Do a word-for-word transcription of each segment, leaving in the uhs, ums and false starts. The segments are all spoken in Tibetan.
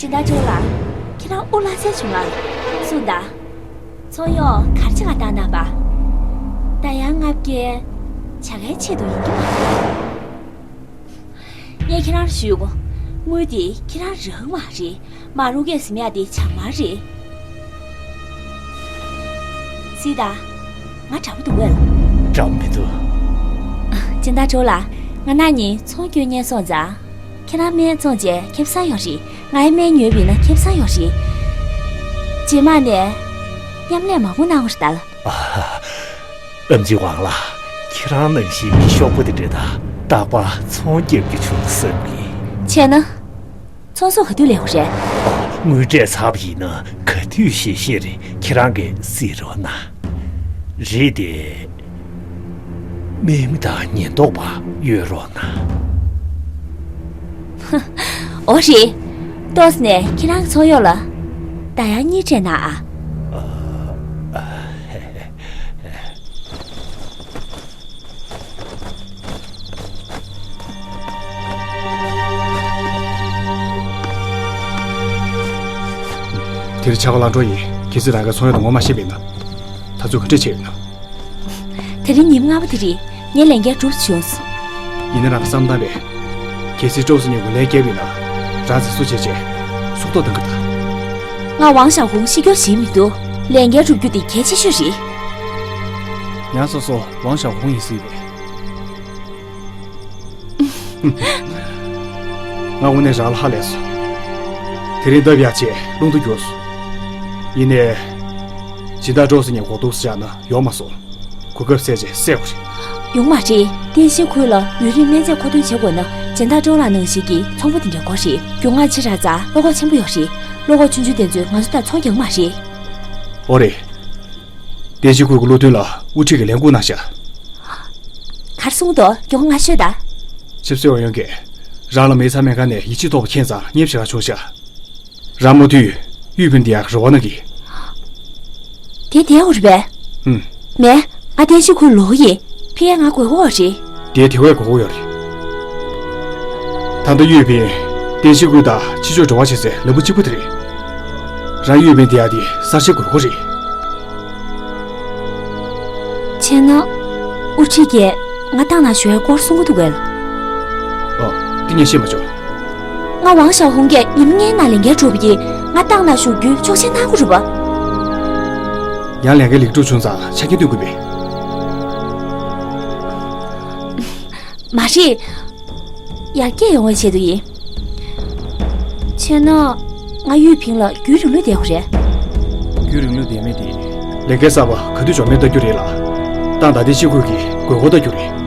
སྦྱིན་བདག་ཇོ་ལགས། ཁྱེད་རང་དབུ་ལྷག་ཚར་བྱུང་ང་། གསུངས་དང་། ཚོང་གཡོག་ག་རེ་བྱེད་ག་བཏང་གནང་བ། ད་ཡང་ལྔ་བརྒྱའི་བྱ་དགའི་ཆེད་དུ་ཡིན་གྱི་མ་རེད། ངས་ཁྱེད་རང་ལ་ཞུས་གོ། དངུལ་དེ་ཁྱེད་རང་རང་མ་རེད། མ་རུང་གས་ཟིན་ཡག་དེ་བྱང་མ་རེད། སྲིད་ད། ང་དྲང་པོ་འདུག་གས། དྲང་མི་འདུག་སྦྱིན་བདག་ཇོ་ལགས། ང་ན་ནི་ཚོང་སྐྱོན་ཉེན་སོང་ཙང་། ཁྱེད་རང་སྨན་བཙོང་བྱས་ཁེ་བཟང་ཡོང་རེད། ང་ཡི་སྨན་ཉོས་པ་ཡིན་ན་ཁེ་བཟང་ཡོང་རེད། རྗེས་མ་ནས་མཉམ་ལས་མང་པོ་གནང་བ་རེད་ད། ཨ་ཧ། ཨེམ་ཆི་ཝང་ལགས། ཁྱེད་རང་ནང་བཞིན་མི་ཤོག་པོ་དེ་འདྲ་དང་། རྟག་པར་ཚོང་རྒྱབ་རྒྱུ་བྱུང་བསམ་གི། བྱས་ན། ཚོང་ཟོག་ག་དུས་ལེན་དགོས་རེད། དངུལ་སྤྲད་ཚར་བ་ཡིན་ན་ག་དུས་བཞེས་བཞེས་རེད། ཁྱེད་རང་གིས་གཟིགས་རོགས་གནང་། རེད་དེ། དམག་མི་དང་ཉེན་རྟོག་པ་གཡོལ་རོགས་གནང་། འོ་རེད། ཏོག་ཙམ་ནས་ཁྱེད་རང་གི་ཚོང་གཡོག་ལ་ད་ཡང་གཉིས་སྤྲད་གནང་ཨ། དེ་རིང་ཆར་པ་ལངས་འགྲོ་ཡིན། གལ་སྲིད་རང་གིས་ཚོང་གཡོག་དེ་ངོ་མ་ཤེས་པ་ཡིན་ན། ད་ཚོད་ག་འདྲས་བྱས་ཡོད་ན། དེ་རིང་ཉིན་མོ་ལྔ་པ་དེ་རིང་ངས་ལས་འགན་གྲུབ་བྱུང་། ཡིན་ན་རང་གི་བསམ་སྟངས་པས། གལ་སྲིད་ཀྲོབ་སི་ཉིད་ཀྱི་ལས་བརྒྱབ་ཡིན་ན། རང་ཚེ་སུ་བྱེད་ཅེས་སྲོག་ཐོག་བཏང་གི་ད། ང་ཝང་ཞའོ་ཧུང་ཤི་རྒྱུ་ཞིག་མི་འདུག་ལས་འགན་སྒྲུབ་རྒྱུ་དེ་གལ་ཆེ་ཤོས་རེད། ཡང་སོ་སོ་ཝང་ཞའོ་ཧུང་ཡིན་སྲིད་པས། ང་དངོས་གནས་རང་ལ་ཧ་ལས་སོང་། དེ་རིང་སྟབས་ཡག་བྱས་རླུང་རྟ་བསྒྱུར་སོང་། ཡིན་ནའི། སྦྱིན་བདག་ཀྲོབ་སི་ཉིད་གོ་ཐུག་བཞག་ན་ཡོང་མ་སོང་། གོ་སྐབས་ཟད་ཅེས་བསད་དགོས་རེད། ཡོང་མ་རེད། ཏན་ཤིན་ཁུལ་ལ་ཡུན་རིང་སྨན་རྫས་མཁོ་འདོན་བྱེད་དགོས་ན་སྦྱིན་བདག་ཀྲོབ་ལགས་ནང་བཞིན་གྱི་ཚོང་པ་དེ་འདྲ་དགོས་རེད། རྒྱུ་མངའ་ཆེ་དྲགས་ཙང་བློ་ཁོག་ཆེན་པོ་ཡོད་རེད། བློ་ཁོག་ཆུང་ཆུང་དེ་ཚོས་ང་ཚོ་དང་ཚོང་རྒྱག་གི་མ་རེད། འོ་རེད། ཏན་ཤིན་ཁུལ་གྱི་བློ་མཐུན་ལ་དབུ་ཁྲིད་ཀྱིས་ལས་འགུལ་གནང་ཤག་ག་རེ་གསུངས་འདུག་མགྱོགས་པོ་ང་ཤོད་ད། ཆབ་སྲིད་ཨུ་ཡོན་གྱིས་རང་ལ་མི་ཚང་མས་ཁ་ནས་ཡིད་ཆེས་ཐོག་པ་མཁྱེན་ཙང་མཉེས་པ་ཞེ་དྲག་བྱུང་ཤག་རང་མུ་མཐུད་ཡུས་ཕིན་དེ་ཡག་རེ་བ་གནང་གི། དེ་བསྡད་ཡོད་རེད་པས། ཧུམ། མེད། ང་ཏན་ཤིན་ཁུལ་ལོག་གི་ཡིན། ཕ་གིར་ང་དགོས་ཀྱི་ཡོད་རེད། དེ་དེ་བས་དགོས་ཀྱི་ཡོད་རེད། ད་ལྟ་ཡུས་ཕིན་ཏན་ཤིན་ཁུལ་དང་ཕྱི་ཕྱོགས་འབྲེལ་བ་བྱེད་སའི་ལམ་བུ་གཅིག་པུ་དེ་རེད། རང་ཡུས་ཕིན་དེ་ཡག་དེ་གསར་བརྗེ་དགོས་ཀྱི་རེད། བྱས་ན། དབུ་ཁྲིད་ཀྱིས་ང་ཏང་ནང་ཞུ་ཡའི་སྐོར་གསུང་གི་འདུག་གས། ཨ། དེ་ངས་ཤེས་མ་བྱུང་། ང་ཝང་ཞའོ་ཧུང་གིས་ཉིན་ལྔའི་ནང་ལས་འགན་གྲུབ་ཀྱིས་ང་ཏང་ནང་ཞུགས་རྒྱུའི་ཆོག་མཆན་གནང་དགོས་རེད་པ། ཡང་ལས་འགན་ལེགས་གྲུབ་བྱུང་ཙང་ཆ་རྐྱེན་བསྟུན་དགོས་པས། མ་རེད། ཡར་རྒྱས་ཡོང་བའི་ཆེད་དུ་ཡིན། བྱས་ན། ང་ཡུས་ཕིང་ལ་རྒྱུན་རིང་ལོས་བསྡད་དགོས་རེད། རྒྱུན་རིང་ལོས་བསྡད་མེད་དེ། ལས་འགན་གསར་པ་ག་དུས་འབྱོར་མིན་ལྟ་རྒྱུ་རེད་ལ། ཏང་ད་ལྟའི་སྤྱི་འཐུས་ཀྱི་དགོས་མཁོ་ལྟ་རྒྱུ་རེད།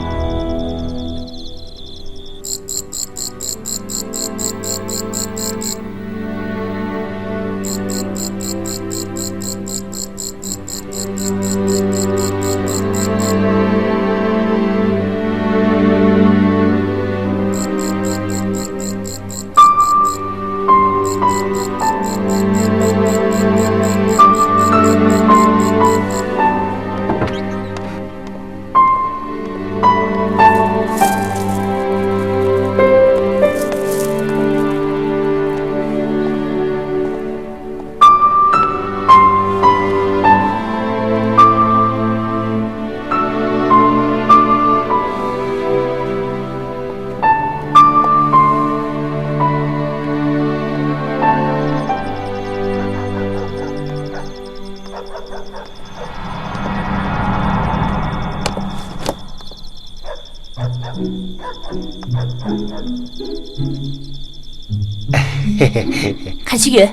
ག་ཅི་ཡོད།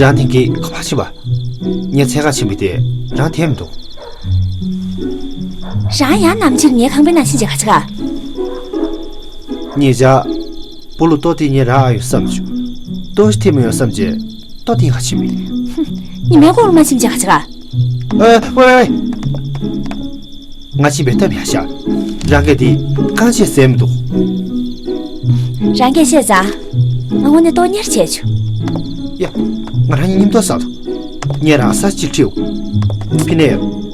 རང་དེང་གི་ག་པར་ཕྱིན་པ། ངས་འཚོལ་ག་ཕྱིན་པ་དེ་རང་དེར་མི་འདུག་རང་ཡང་ནམ་ཕྱིར་ངའི་ཁང་པའི་ནང་ཕྱིན་བྱས་ག་ཅི་ག་ངས་བྱ། སྤོ་ལོ་ཏོ་དེ་ངས་རག་ཨ་ཡོད་བསམ་བྱུང་། ཏོ་ཞིག་ཐེབས་མི་ཡོང་བསམ་བྱས་ཏོ་དེ་ཡང་ཕྱིན་པ་རེད། ཉི་མའི་གོང་ལ་མ་ཕྱིན་བྱས་ག་ཅི་ག་ཨ། ཝེ་ཝེ་ཝེ། ང་ཕྱིན་པའི་སྟབས་ཡག་ཤག་རང་གིས་དེ་རྐང་རྗེས་ཟས་མི་འདུག་རང་གིས་བཤད་ཙང་། ང་དངོས་གནས་ལྟོགས་གཉེར་བྱས་བྱུང་། ཡ། ང་རང་གཉིས་མཉམ་དུ་ཟ་འདུག་ངས་རང་ས་གཅིག་ཁྲིད། ཕི་ནས་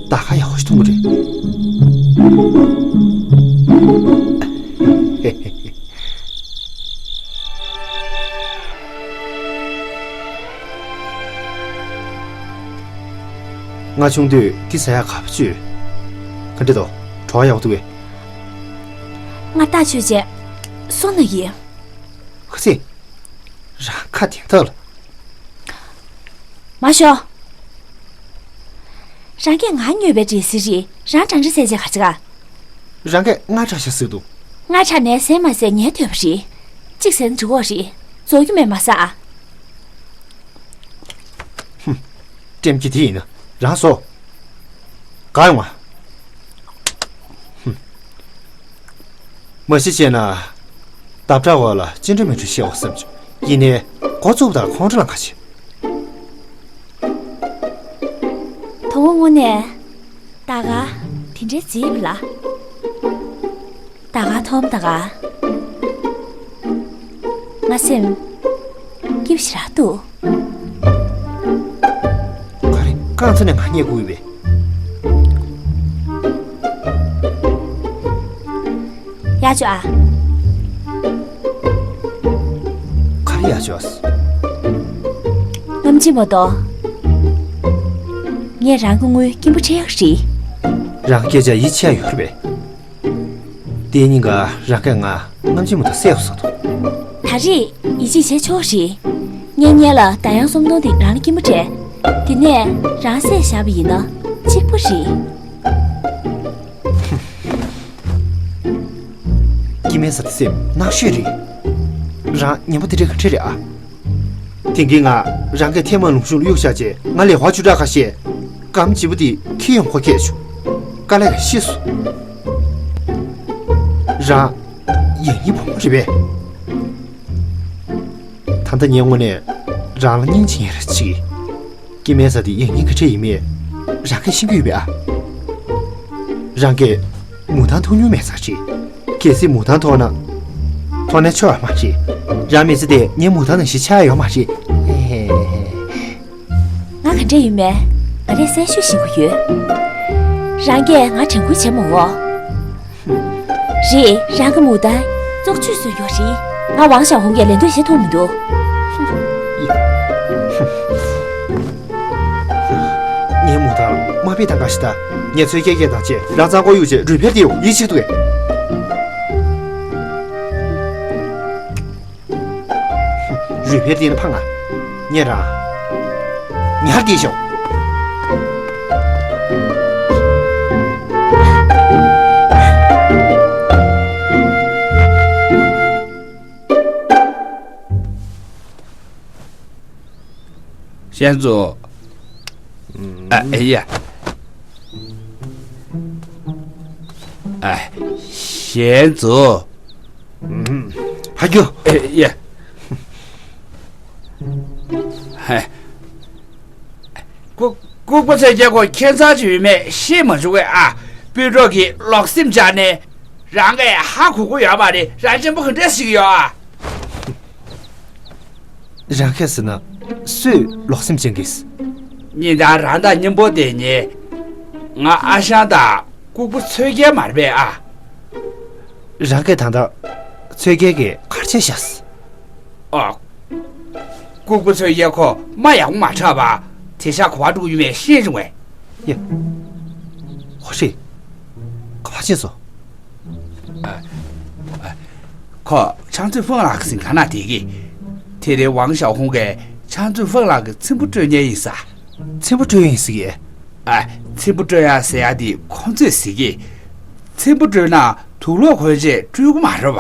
ད་ག་ཡག་པོ་ཞིག་འཐུང་གི་རེད། ང་ཆུང་དུས་འདི་ཟ་ཡག་ག་པར་བཅུག་ག་འདྲ་འདུག་བྲོ་བ་ཡག་འདུག་གས། ང་ལྟ་ཆོས་བྱས། སོང་ན་ཡིན། ཁ་སང་། རང་ཁ་དན་ཐག་ལ། མ་ཤོག་རང་གིས་ང་སྨྱོས་པའི་འདྲེ་སྲིན་རེད། རང་དྲང་འདྲེ་བསད་བྱས་ག་ཅི་ག་རང་གིས་ང་ཁྲག་ཤ་ཟོས་འདུག་ང་ཁྲག་ནས་ཟས་མ་ཟས་ངའི་ཐོས་པ་རེད། གཅིག་ཟས་ན་འགྲིག་གོ་རེད། རྫོགས་རྒྱུ་མེད་མ་ཟ་ཨ། ཧུམ། ཀྲེམ་གྱི་དེ་ཡིན་ན་རང་བཟོ། ག་ཡོང་ང་། ཧུམ། མ་གཞི་བཤད་ན། ལྡབ་ཕྲག་འོག་ལ་ཅི་འདྲ་མི་འདྲ་བཤད་འོ་བསམ་བྱུང་། ཡིན་ནའི་འགོ་བཙུགས་དང་ཁོང་ཁྲོ་ལངས་ཁ་ཆེ། དོ་དགོང་དངོས་གནས། ད་ག་དེ་འདྲའི་མཛེས་པ་ལ། ད་ག་མཐོང་ད་ག་ང་སེམས་སྐྱིད་པོ་ཞེ་དྲག་འདུག་ག་རེ་རྐང་ཚ་ནས་ང་རྙེད་དགོས་པས། ཡག་བྱོས་ཨ། ག་རེ་ཡག་བྱོས། རྔམ་བརྗིད་མ་གཏོང་། ངས་རང་གི་དངུལ་སྐྱིན་པ་སྤྲད་ཡག་རེད། རང་སྐད་ཆ་ཡིད་ཆེས་ཡོད་རེད་པས། དེ་གཉིས་ཀ་རང་གིས་ང་རྔམ་བརྗིད་མ་གཏོང་བསད་ཡོད་ས་འདུག་ད་རེས་ཡིད་ཆེས་བྱེད་ཆོག་རེད། ངས་སྔོན་ལ་ད་ཡང་སུམ་སྟོང་དེ་རང་ལ་སྐྱིན་པ་སྤྲད། དེ་ནས་རང་བསད་བཞག་པ་ཡིན་ན་གཅིག་པ་རེད། སྐྱིད་མེད་ས་དེ་སེམས་ནག་ཤོས་རེད། རང་ཉན་པོ་དེ་འདྲ་ག་འདྲ་རེད་ཨ། དེང་གི་ང་རང་གི་ཐེངས་མ་ལུང་ཤུགས་གཡུག་བཞག་རྗེས་ང་ལས་ཧ་ཅུ་དྲག་ཁ་ཤས་སྐམ་སྐྱིད་པོ་དེ་ཁྱི་ཡོང་ཁོ་ཁྱེད་ཆུ་དཀའ་ལས་ཀ་ཤི་སོང་། རང་ཡང་ཡིན་བུ་མོ་རེད་པས། ད་ལྟ་ངས་དངོས་གནས་རང་ལ་སྙིང་རྗེ་ཡིན་ར་ཅིག་སྐྱིད་མེད་ས་དེ་ཡང་སྙིང་གི་ཁྲེ་ཡིན་མེད། རང་གིས་ཤེས་ཀྱི་ཡོད་པས་ཨ། རང་གིས་མུ་ཐང་ཐུག་མྱོང་མེད་ས་ཅིག་གལ་སྲིད་མུ་ཐང་ཐོག་ན། ཐོག་ནས་ཆོག་མ་རེད། རང་མི་ཚེ་དེ་ངའི་མུ་ཐང་ནང་བཞིན་ཆགས་ཡོད་མ་རེད། ང་ག་འདྲ་ཡིན་མིན་ང་རས་གསལ་ཤོས་ཤེས་ཀྱི་ཡོད། རང་གིས་ང་དྲན་སྐུལ་བྱེད་མ་འོང་། རེད། རང་གི་མུ་ཐང་བཙོག་བཅོས་བཟོས་ཡོད་རེད། ང་ཝང་ཞའོ་ཧུང་གིས་ལད་ཟློས་བྱེད་ཐུབ་མི་འདུག་ངའི་མུ་ཐང་མ་ཕེ་དང་འགའ་ཞིག་ད། ངས་ཚོད་སྐྱེལ་སྐྱེལ་དང་བཅས་རང་གཙང་པོ་གཡུག་བྱས་རུས་འཕེལ་དེའུ་ཡིད་ཆེས་ཐུབ་གས། རུས་འཕེལ་དེ་ནི་ཕ་ང་། ངས་རང་། ཉར་དེ་ཤོག་ཞན་ཙུའུ། ཨ་ཨེ་ཡ། ཨ། ཞན་ཙུའུ། ཧ་གྱོ། ཨེ་ཡ། ཧ། ལྐུགས་ལྐུགས་པ་ཚོས་རྒྱལ་ཁོ་ཁྱད་མཚར་ཅིག་ཡོད་མེད་ཤེས་མ་བྱུང་བས་ཨ། སྤུན་གྲོགས་ཀྱིས་ལོག་སེམས་སྦྱར་ནས་རང་གིས་ཧ་གོ་གི་ཡོད་མ་རེད། རང་གཅེན་པོ་ག་འདྲས་ཞིག་ཡོད་ཨ། རང་གིས་ཟེར་ན་སུས་ལོག་སེམས་ཅན་གིས། ཉིན་ལྟར་རང་དང་མཉམ་པོ་དེ་ཉིད་ང་ཨ་ཞང་དང་ལྐུགས་པ་ཚོས་རྒྱལ་མ་རེད་པས་ཨ། རང་གིས་ད་ལྟ་ཚོས་རྒྱལ་གྱིས་གར་ཆས་བཞག་ཨ། ལྐུགས་པ་ཚོས་རྒྱལ་ཁོ་མ་ཡག་པོ་མ་དྲག་པ་དེ་ཤ་ག་བ་འགྲོ་ཡོད་མེད་ཤེས་བྱུང་བས། ཡ། ཧོ་ཧྲི། ག་བ་ཕྱིན་སོང་། ཨ། ཨ། ཁོ་ཆང་ཙུན་ཧྥང་ལགས་ཀྱི་སིང་ག་ན་བསྡད་ཀྱི། དེ་རིང་ཝང་ཞའོ་ཧུང་གིས་ཆང་ཙུན་ཧྥང་ལགས་ཀྱི་ཚེམ་བུ་སྤྲོད་མཁན་ཡིན་ས། ཚེམ་བུ་སྤྲོད་ཡིན་ཟེར་གི། ཨ། ཚེམ་བུ་སྤྲོད་ཡ་ཟེར་ཡ་དེ་ཁོང་ཚོས་ཟེར་གི། ཚེམ་བུ་སྤྲོད་ན་དུག་ལོག་གོན་ཆས་སྤྲོད་དགོས་མ་རེད་པ།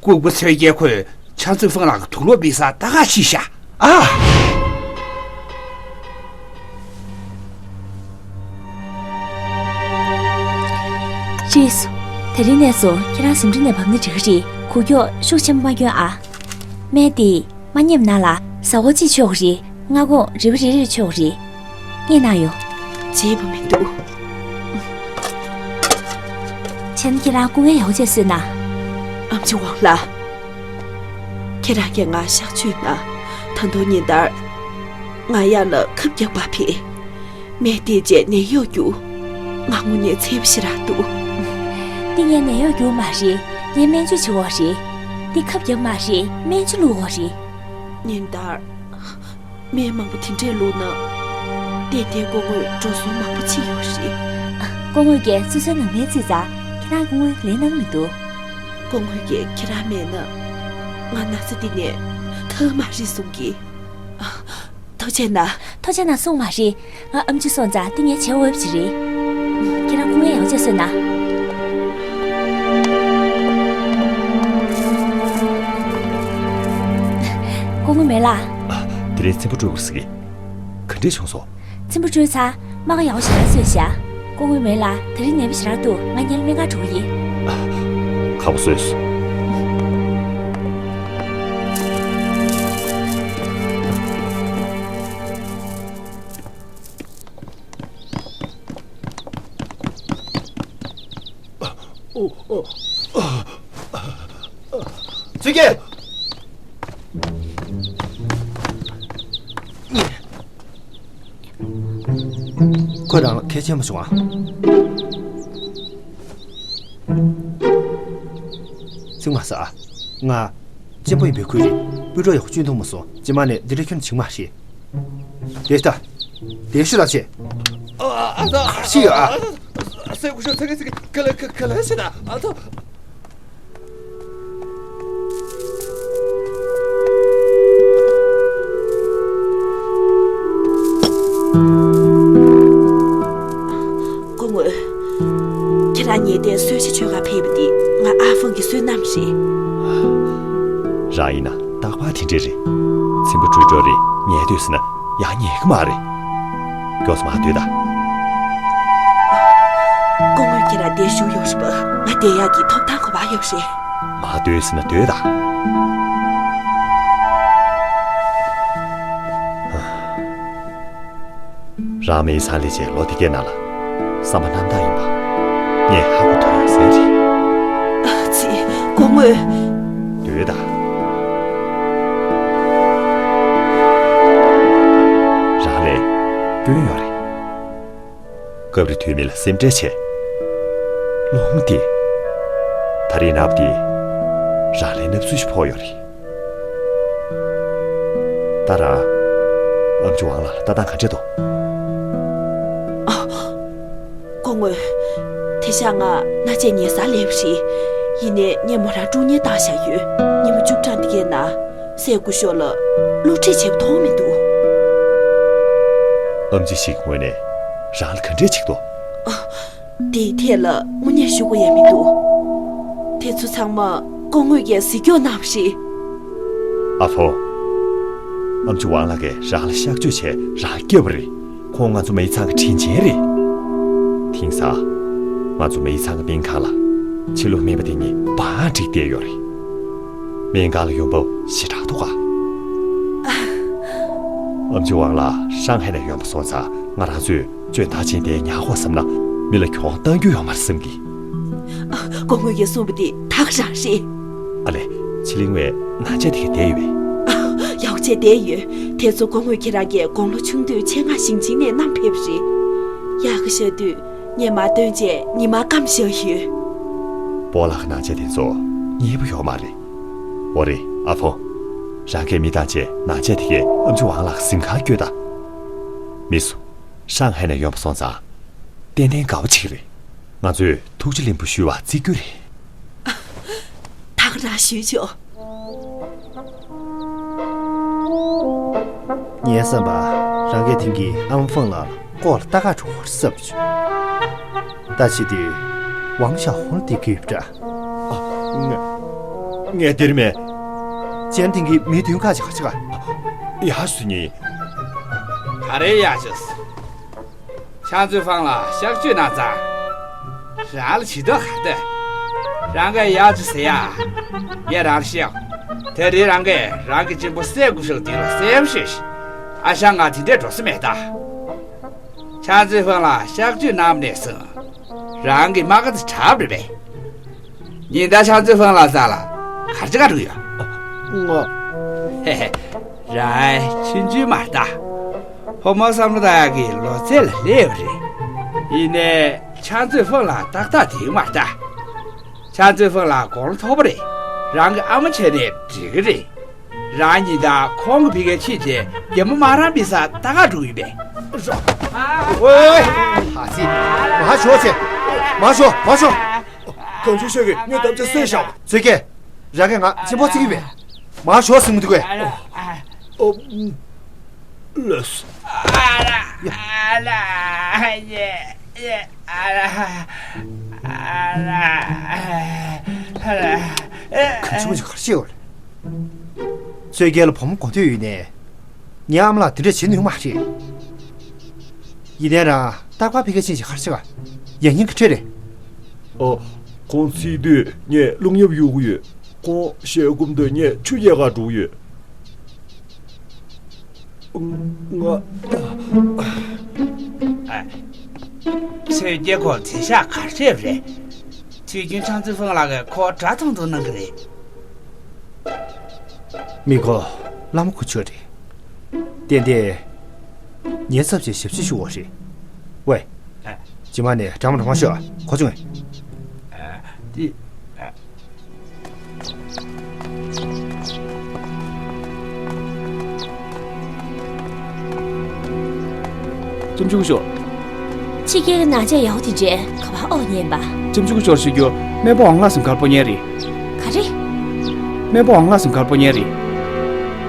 ལྐུགས་པ་ཚོས་རྒྱལ་ཁོས་ཆང་ཙུན་ཧྥང་ལགས་ཀྱི་དུག་ལོག་སྤེལ་ས་ལྟ་ག་ཕྱིན་ཤག་ཨ། རེད་སོ། དེ་རིང་ནས་བཟུང་ཁྱེད་རང་གཟིམ་ཁྲི་ནས་བབས་ན་འགྲིག་གི་རེད། གུག་ཀྱོག་ཤུགས་ཆེན་པོ་མ་གྱོན་ཨ། སྨན་དེ་མ་ཉེམ་ན་ལ་ཟ་འོ་གཅིག་མཆོད་གི་རེད། སྔ་དགོང་རིལ་བུ་རེ་རེ་མཆོད་གི་རེད། ངས་གནང་ཡོང་། བྱེད་པ་མི་འདུག་བྱས་ན་ཁྱེད་རང་སྐུ་ངལ་ཡག་པོ་བྱས་གསོས་ན། ཨམ་ཆི་ཝང་ལགས། ཁྱེད་རང་གིས་ང་གཤག་བཅོས་གནང་། ད་དུང་ཉིན་ལྟར་ང་ཡར་ལ་ཁབ་རྒྱག་པར་ཕེབས། སྨན་བལྟས་རྗེས་ནད་གཡོག་རྒྱུགས། ང་དངོས་གནས་འཚེར་བ་ཞེ་དྲག་འདུག་འདི་ངས་ནད་གཡོག་རྒྱུགས་མ་རེད། ངས་སྨན་བཅོས་བྱེད་དགོས་རེད། འདི་ཁབ་རྒྱག་མ་རེད། སྨན་ཆུ་བླུགས་དགོས་རེད། ཉིན་ལྟར། སྨན་མང་པོ་དེ་འདྲས་བླུགས་ན། ཏན་ཏན་སྐུ་ངོས་འགྲོ་སོང་མང་པོ་ཕྱིན་ཡོད་རེད། སྐུ་ངོས་ཀྱིས་སོ་སོའི་ནང་མིའི་རྩིས་རྩ་ཁྱེད་རང་སྐུ་ངོས་ལེན་གནང་མི་འདུག་སྐུ་ངོས་ཀྱིས་ཁྱེད་རང་མེད་ན་ང་ན་ཚ་འདི་ནས་ཐར་མ་རེད་གསུང་གི། ཐུགས་རྗེ་གནང་། ཐུགས་རྗེ་གནང་གསུང་མ་རེད། ང་ཨམ་ཆི་སོང་ཙང་འདི་ངས་བྱེད་འོས་པ་ཅིག་རེད། ཁྱེད་རང་སྐུ་ངལ་ཡག་པོ་བྱས་གསོས་གནང་། སྐུ་ངོ་མེ་ལགས། དེ་རིང་ཚེམ་པོ་སྤྲོད་དགོས་ཟེར་གི། ག་འདྲས་བྱུང་སོང་། ཚེམ་པོ་སྤྲོད་ཚར། རྨ་ཁ་ཡག་པོ་ཞེ་དྲག་བཟོས་ཤག་སྐུ་ངོ་མེ་ལགས། དེ་རིང་ནད་པ་ཞེ་དྲག་འདུག་ང་ཉལ་སྨན་ཁང་འགྲོ་གི་ཡིན། ཁག་པོ་བཟོས་སོང་། ཚུལ་ཁྲིམས། ཁོས་རང་ལ་གལ་ཆེན་པོ་བྱུང་ཨ། ཚིག་མ་ཟ་ཨ། ང་གཅེན་པོ་ཡིན་པའི་ཁུལ་རེད། སྤུན་གྲོགས་ཡག་པོ་བཅུག་མཐོང་མ་སོང་། རྗེས་མ་ནས་འདི་འདྲ་ཁྱོན་བྱེད་མ་ཤེས། དེ་ལྟ། དེ་ཤི་ལ་ཆེ། ཨ་ཨ་ཨ། གར་ཤི་ཡོད་ཨ། ཨ་ཨ། སེ་ཀུ་ཤོ་ཚེ་གེ་ཚེ་གེ་ག་ལ་ག་ག་ལ་ཤི་ད་ཨ་ཐོ། སྐུ་ངོ། ཁྱེད་རང་ཉལ་ཐའི་གསོལ་ཇ་མཆོད་གར་ཕེབས་པ་འདི་ང་ཨ་ཧྥང་གི་བསོད་ནམས་རེད། རང་ཡིན་ན་རྟག་པར་དེ་འདྲས་རེད། ཚེམ་པོ་སྤྲོད་འགྲོ་རེད། ཉལ་སྡོད་ཟེར་ན་ཡང་ཉལ་གི་མ་རེད། མགྱོགས་སེ་མར་སྡོད་ད། སྐུ་ངོ་ཁྱེད་རང་འདིར་བཞུགས་ཡོད་རེད་པ། ང་བསྡད་ཡག་གི་ཐོབ་ཐང་ག་པར་ཡོད་རེད། མར་སྡོད་ཟེར་ན་སྡོད་ད། རང་མི་ཚང་ལས་བྱས་ལོ་དེ་གའི་ནང་ལ་བསམ་པ་རྣམ་དག་ཡིན་པ་ངས་ཧ་གོ་ཐུབ་ཡོད་ས་རེད། ཨ་ཙི། སྐུ་ངོ། སྡོད་ད། རང་ལ་སྐྱོན་ཡོད་རེད། སྐབས་རེ་དུས་མིན་ལ་སེམས་ཁྲལ་བྱས། བློ་ངོ་བདེ། ད་རེས་ནག་པོ་དེ་རང་ལ་ནབ་སུ་ཞིག་ཕོག་ཡོད་རེད། ད་རང་ཨམ་ཆི་ཝང་ལགས་ལ་ལྟ་སྟངས་ག་འདྲ་འདུག་ཨ། སྐུ་ངོ། དེང་སང་ང་སྣ་ཆས་ཉལ་སར་སླེབས་པ་རེད། ཡིན་ནའི་ངས་མོ་རང་དཀྲུག་ཉལ་བཏང་བཞག་ཡོད། ཉི་མ་བཅུ་གྲངས་འདི་གའི་ནང་སེ་ཀུ་ཤོ་ལ་བསླུ་བྲིད་བྱེད་པ་མཐོང་མི་འདུག་ཨམ་ཆི་ཞིག་གི་ངོས་ནས་རང་ལ་ག་འདྲས་བྱེད་ཀྱི་འདུག་ཨ། དེའི་ཐད་ལ་དངོས་གནས་ཞུ་དགོས་ཡ་མི་འདུག་དེ་ཚོ་ཚང་མ་སྐུ་ངོས་ཀྱིས་གཟིགས་སྐྱོང་གནང་བ་རེད། ཨ་ཕོ། ཨམ་ཆི་ཝང་ལགས་ཀྱིས་རང་ལ་གཤག་བཅོས་བྱས་རང་སྐྱོབ་པ་རེད། ཁོང་ང་ཚོ་མི་ཚང་གི་དྲིན་ཆེན་རེད། དེང་སང་ང་ཚོ་མི་ཚང་གི་སྨན་ཁང་ལ་ཕྱི་ལོགས་སྨན་པ་དེ་གཉིས་འབའ་འགྲིག་བསྡད་ཡོད་རེད། སྨན་ཁང་ལ་ཡོང་འབབ་ཞེ་དྲག་འདུག་ག་ཨམ་ཆི་ཝང་ལགས་ཧྲང་ཧའེ་ནས་ཡོང་བ་སོང་ཙང་ང་རང་ཚོས་བརྗོད་ཐག་ཆོད་དེ་ཉར་དགོས་བསམ་ན་མི་ལ་གྱོང་གཏང་རྒྱུ་ཡོད་མ་རེད་བསམ་གི། སྐུ་ངོས་ཀྱིས་གསུངས་པ་དེ་ད་ག་རང་རེད། ཨ་ལས། ཕྱི་གླིང་བའི་ནང་ཆས་དེ་ག་བསྡད་ཡོད་པས། ཡག་པོ་བྱས་བསྡད་ཡོད། དེ་ཚོ་སྐུ་ངོས་ཁྱེད་རང་གིས་དགུང་ལོ་ཆུང་དུས་ཆེད་མངགས་ཞིང་ཆེན་ནས་བསྣམས་ཕེབས་པ་རེད། གཡག་གི་ཤ་དུས་ངས་མར་བཏོན་བྱས་ཉི་མ་སྐམ་བཞག་ཡོད། སྤོ་ལགས་ཀྱི་ནང་ཆས་དེ་ཚོ་མཉེས་པོ་ཡོད་མ་རེད། འོ་རེད་ཨ་ཕོ། རང་གིས་མི་བཏང་བྱས་ནང་ཆས་དེ་གས་ཨམ་ཆི་ཝང་ལགས་གཟིམ་ཁང་བསྐྱོད་དང་། མི་སུ། ཧྲང་ཧའེ་ནས་ཡོང་བ་སོང་ཙང་། ཏན་ཏན་དགའ་བོ་ཅིག་རེད། ང་ཚོས་ཐུགས་རྗེ་ལེགས་འབུལ་ཞུ་བར་བརྩི་རྒྱུ་རེད། ད་ག་རང་ཞུས་ཆོག་ངའི་བསམ་པར་རང་གིས་དེང་གི་ཨམ་ཧྥང་ལགས་ལ་ལྐོག་ལ་ལྟ་ག་འགྲོ་དགོས་རེད་བསམ་བྱུང་། ད་བྱེད་དུས་ཝང་ཞའོ་ཧུང་ལ་བསྡད་ཀྱི་ཡོད་པ་འདྲ། ཨ། ངས་ངས་འདིར་མེད། ཅན་དེང་གི་མི་བདུན་ཁ་ཅིག་ག་ཅིག་ག་ཡ་སུ་ཉིན། ག་རེ་ཡ་ཅིག་ཆང་ཙུའུ་ཧྥང་ལ་གཤག་བཅོས་གནང་ཙང་། རང་ལ་བྱེད་དོན་ག་འདོད། རང་གིས་ཡ་ཅིག་ཟེར་ཡ། ངས་རང་ལ་བཤད། དེ་རིང་རང་གིས་རང་གི་གཅེན་པོ་སྲས་སྐུ་ཞབས་དེ་ལ་གསལ་པོ་བཤད་ཤིག་ཨ་ཞང་ང་དེ་འདྲས་འགྲོ་ས་མེད་ད། ཆང་ཙུའུ་ཧྥང་ལ་གཤག་བཅོས་གནང་ནས་བཟུང་། རང་གི་རྨ་ཁ་ཚ་དྲག་པ་རེད་པས། ཉིན་ལྟར་ཆང་ཙུའུ་ཧྥང་ལགས་རྩ་ལ་གར་ཅི་ག་འགྲོ་གི་ཡོད། ང་། ཧེ་ཧེ། རང་ཆུང་ཆུང་མ་རེད་ད། ཕོ་མོ་བསམ་བློ་བཏང་ཡག་གི་ལོ་ཚད་ལ་སླེབས་པ་རེད། ཡིན་ནའི་ཆང་ཙུའུ་ཧྥང་ལགས་ཏག་ཏག་དེ་མ་རེད་ད། ཆང་ཙུའུ་ཧྥང་ལགས་དགུང་ལོ་མཐོ་པོ་རེད། རང་གི་ཨ་མ་བྱས་ནས་འགྲིག་གི་རེད། རང་ཉིན་ལྟར་ཁོང་གི་ཕ་གིར་ཕྱིན་བྱས་རྒན་མོ་མ་རང་མི་ས་ལྟ་ག་འགྲོ་གི་ཡིན་པས། ཝེ་ཝེ་ཝེ། ཧ་ཙི། མ་ཤོག་ཅེ། མ་ཤོག་མ་ཤོག་གང་བྱུང་ཤོད་ཀྱི་ངས་དམ་བཅའ་གསོས་བཞག་ཚོད་ཀྱི། རང་གིས་ང་གཅིན་པོ་ཚིག་གི་བས། མ་ཤོག་ཟིན་མི་འདུག་གས། ཨོ། ལོས། ཡ། གང་བྱུང་ཅིག་ག་རེ་བྱེད་འོ་ལེ། ཚོད་ཀྱི་ལ་བུ་མོ་གོ་ཐོས་ཡོད་ནས། ངའི་ཨ་མ་ལགས་དེ་འདྲ་བྱེད་ནུས་མ་རེད། ཡིན་ནའི་རང་རྟག་པར་ཕ་གིར་ཕྱིན་བྱས་ག་རེ་བྱེད་ག་ཡང་སྙིང་གི་ཁྲེལ་རེད། ཨ། ཁོང་ཚིག་དུས་ངས་རླུང་ཡབ་གཡུག་གི་ཡོད། ཁོང་ཞལ་སྐུམ་དུས་ངས་ཆུ་རྐྱལ་གར་འགྲོ་གི་ཡོད། ང་། ཨ། ཚོད་རྒྱལ་ཁོ་དེ་ཤག་གར་བྱེད་རེད། དུས་རྒྱུན་ཁྲང་ཙི་ཧྥང་ལགས་ཀྱིས་ཁོ་དགྲ་མཐོང་མཐོང་གནང་གི་རེད། མི་ཁོ་བླ་མ་ཁོ་ཆོས་རེད། ཏན་ཏན། ཉེན་ཚབས་ཆེ་ཞབས་ཕྱི་ཞུ་བ་རེད། ཝེ། ཨ། རྗེས་མ་ནས་དྲང་མོ་དྲང་མོ་ཤོད་ཨ། གོ་བྱུང་ངས། ཨ། དེ། ཨ། ལྕམ་ཆུང་ཤོག་ཕྱི་རྒྱལ་གྱི་ནང་ཆས་ཡག་པོ་དེ་འདྲས་ག་པར་ཨོ་ཉན་པ། ལྕམ་ཆུང་ཤོག་ཞུ་རྒྱུ་སྨན་པ་ཝང་ལགས་སུ་གར་པོ་ཉན་རེད། ག་རེ། སྨན་པ་ཝང་ལགས་སུ་གར་པོ་ཉན་རེད།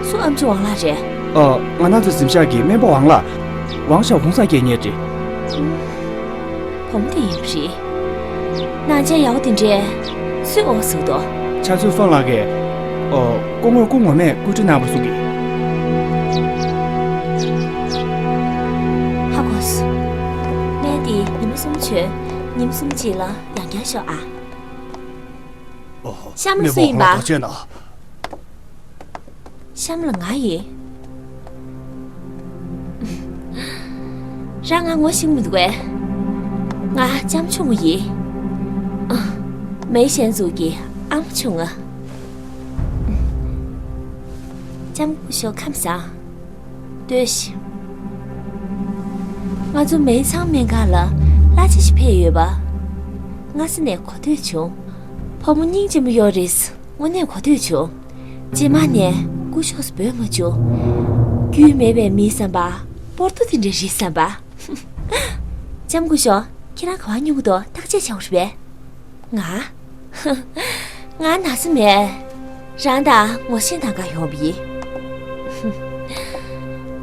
སུ་ཨམ་ཆུ་ཝང་ལགས་རེད། ཨ། ང་རང་ཚོའི་གཟིམ་ཤག་གི་སྨན་པ་ཝང་ལགས། ཝང་ཞའོ་ཧུང་ས་སྐྱེས་ཉེ་རེད། བུ་མོ་དེ་ཡིན་པ་རེད། ནང་ཆས་ཡག་པོ་དེ་འདྲས་སུས་ཨོ་ཟུག་དོ། ཆ་ཚོད་ཧྥང་ལགས་ཀྱིས། ཨོ། སྐུ་ངོ་སྐུ་ངོ་མས་བཀོད་སྒྲིག་གནང་བ་སོགས་ཀྱིས། ཧ་གོ་སོང་། སྨན་དེ་ཉི་མ་གསུམ་མཆོད། ཉིན་གསུམ་གཅིག་ལ་ཡང་བསྐྱར་ཤོག་ཨ། ཨོ། གཤམ་ལ་སུ་ཡིན་པ། མེད་པ་ཧ་ལག་ཐག་ཆོད་ན། གཤམ་ལ་ང་ཡིན། རང་ང་ངོ་ཤེས་མི་འདུག་གས། ང་ལྕམ་ཆུང་ངུ་ཡིན། ཨ། མེ་ཤན་ཛུ་གི་ཨ་མ་ཆུང་ང་། ལྕམ་སྐུ་ཞབས་ཁམས་བཟང་། ལྟོས་ཤིག་ང་ཚོ་མེ་ཚང་སྨན་ཁང་ལ་གླ་ཆ་ཞིག་ཕུལ་ཡོད་པ། སྔ་ས་ནས་གོ་ཐོས་བྱུང་། བུ་མོ་སྙིང་རྗེ་མོ་ཡོད་རེད། དངོས་གནས་གོ་ཐོས་བྱུང་། རྗེས་མ་ནས་སྐུ་ཞབས་སུ་འབོད་མ་བྱུང་། རྒྱུས་མེད་པའི་མི་བསམ་པ། སྤོར་ཏོ་དེ་འདྲ་རེད་བསམ་པ། ལྕམ་སྐུ་ཞབས། ཁྱེད་རང་ག་པར་སྙུང་གི་འདུག་བརྟག་དཔྱད་བྱེད་དགོས་རེད་པས། ང་། ང་ན་ཚ་མེད། རང་དང་ངོ་ཤེས་དང་ག་ཡོང་བ་ཡིན།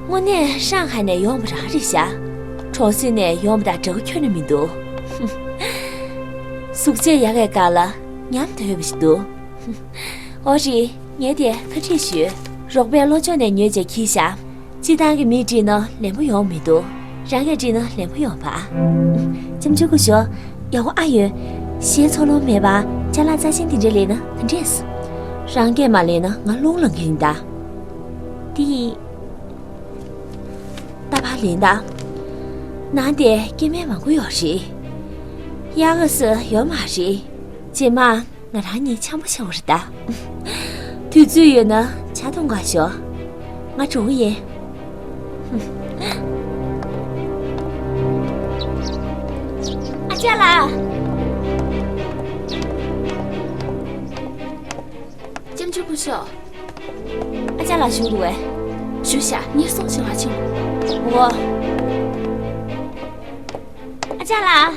དངོས་གནས་ཧྲང་ཧའེ་ནས་ཡོང་བ་རང་རེད་ཤག་གྲོང་གསེབ་ནས་ཡོང་བ་དང་འདྲ་བོ་ཁྱོན་ནས་མི་འདུག་གཟུགས་བྱད་ཡག་གི་སྒང་ལ་ཉམས་དོད་པ་ཞིག་འདུག་ཨོ་རེད། ངས་དེ་བཀའ་འདྲི་ཞུས། རོགས་པས་བློ་སྦྱོང་ནས་ཉོས་བྱས་འཁྱེར་ཤག་སྤྱིར་བཏང་གི་མི་བྲིས་ན་ལན་པོ་ཡོང་མི་འདུག་རང་གིས་བྲིས་ན་ལན་པོ་ཡོང་པ། ལྕམ་ཆུང་སྐུ་ཞབས། ཡག་པོ་ཨ་ཡོད། གཞས་ཚོར་སྣང་མེད་པ། ཅ་ལག་རྩ་ཆེན་དེ་འདྲས་ལེན་ན་ག་འདྲས། རང་སྐད་མ་ལེན་ན་ང་རླུང་ལངས་ཀྱི་ཡིན་ད། དེ་ཡིན། ད་ཕར་ལེན་ད། ནང་དེ་སྐྱེ་དམན་མང་པོ་ཡོད་རེད། གཡག་ག་ས་ཡོད་མ་རེད། རྗེས་མ། ང་རང་གཉིས་འཆམ་པོ་བྱེད་དགོས་རེད་ད། དུས་ཚོད་ཡོད་ན་ཇ་འཐུང་ག་ཤོག་ང་འགྲོ་གི་ཡིན། ཨ་ཅག་ལགས། ལྕམ་ཆུང་སྐུ་ཞབས། ཨ་ཅག་ལགས་བཞུགས་འདུག་གས། བཞུགས་ཤག་ངས་སོང་ཞིག་ང་ཕྱིན། འོ། ཨ་ཅག་ལགས།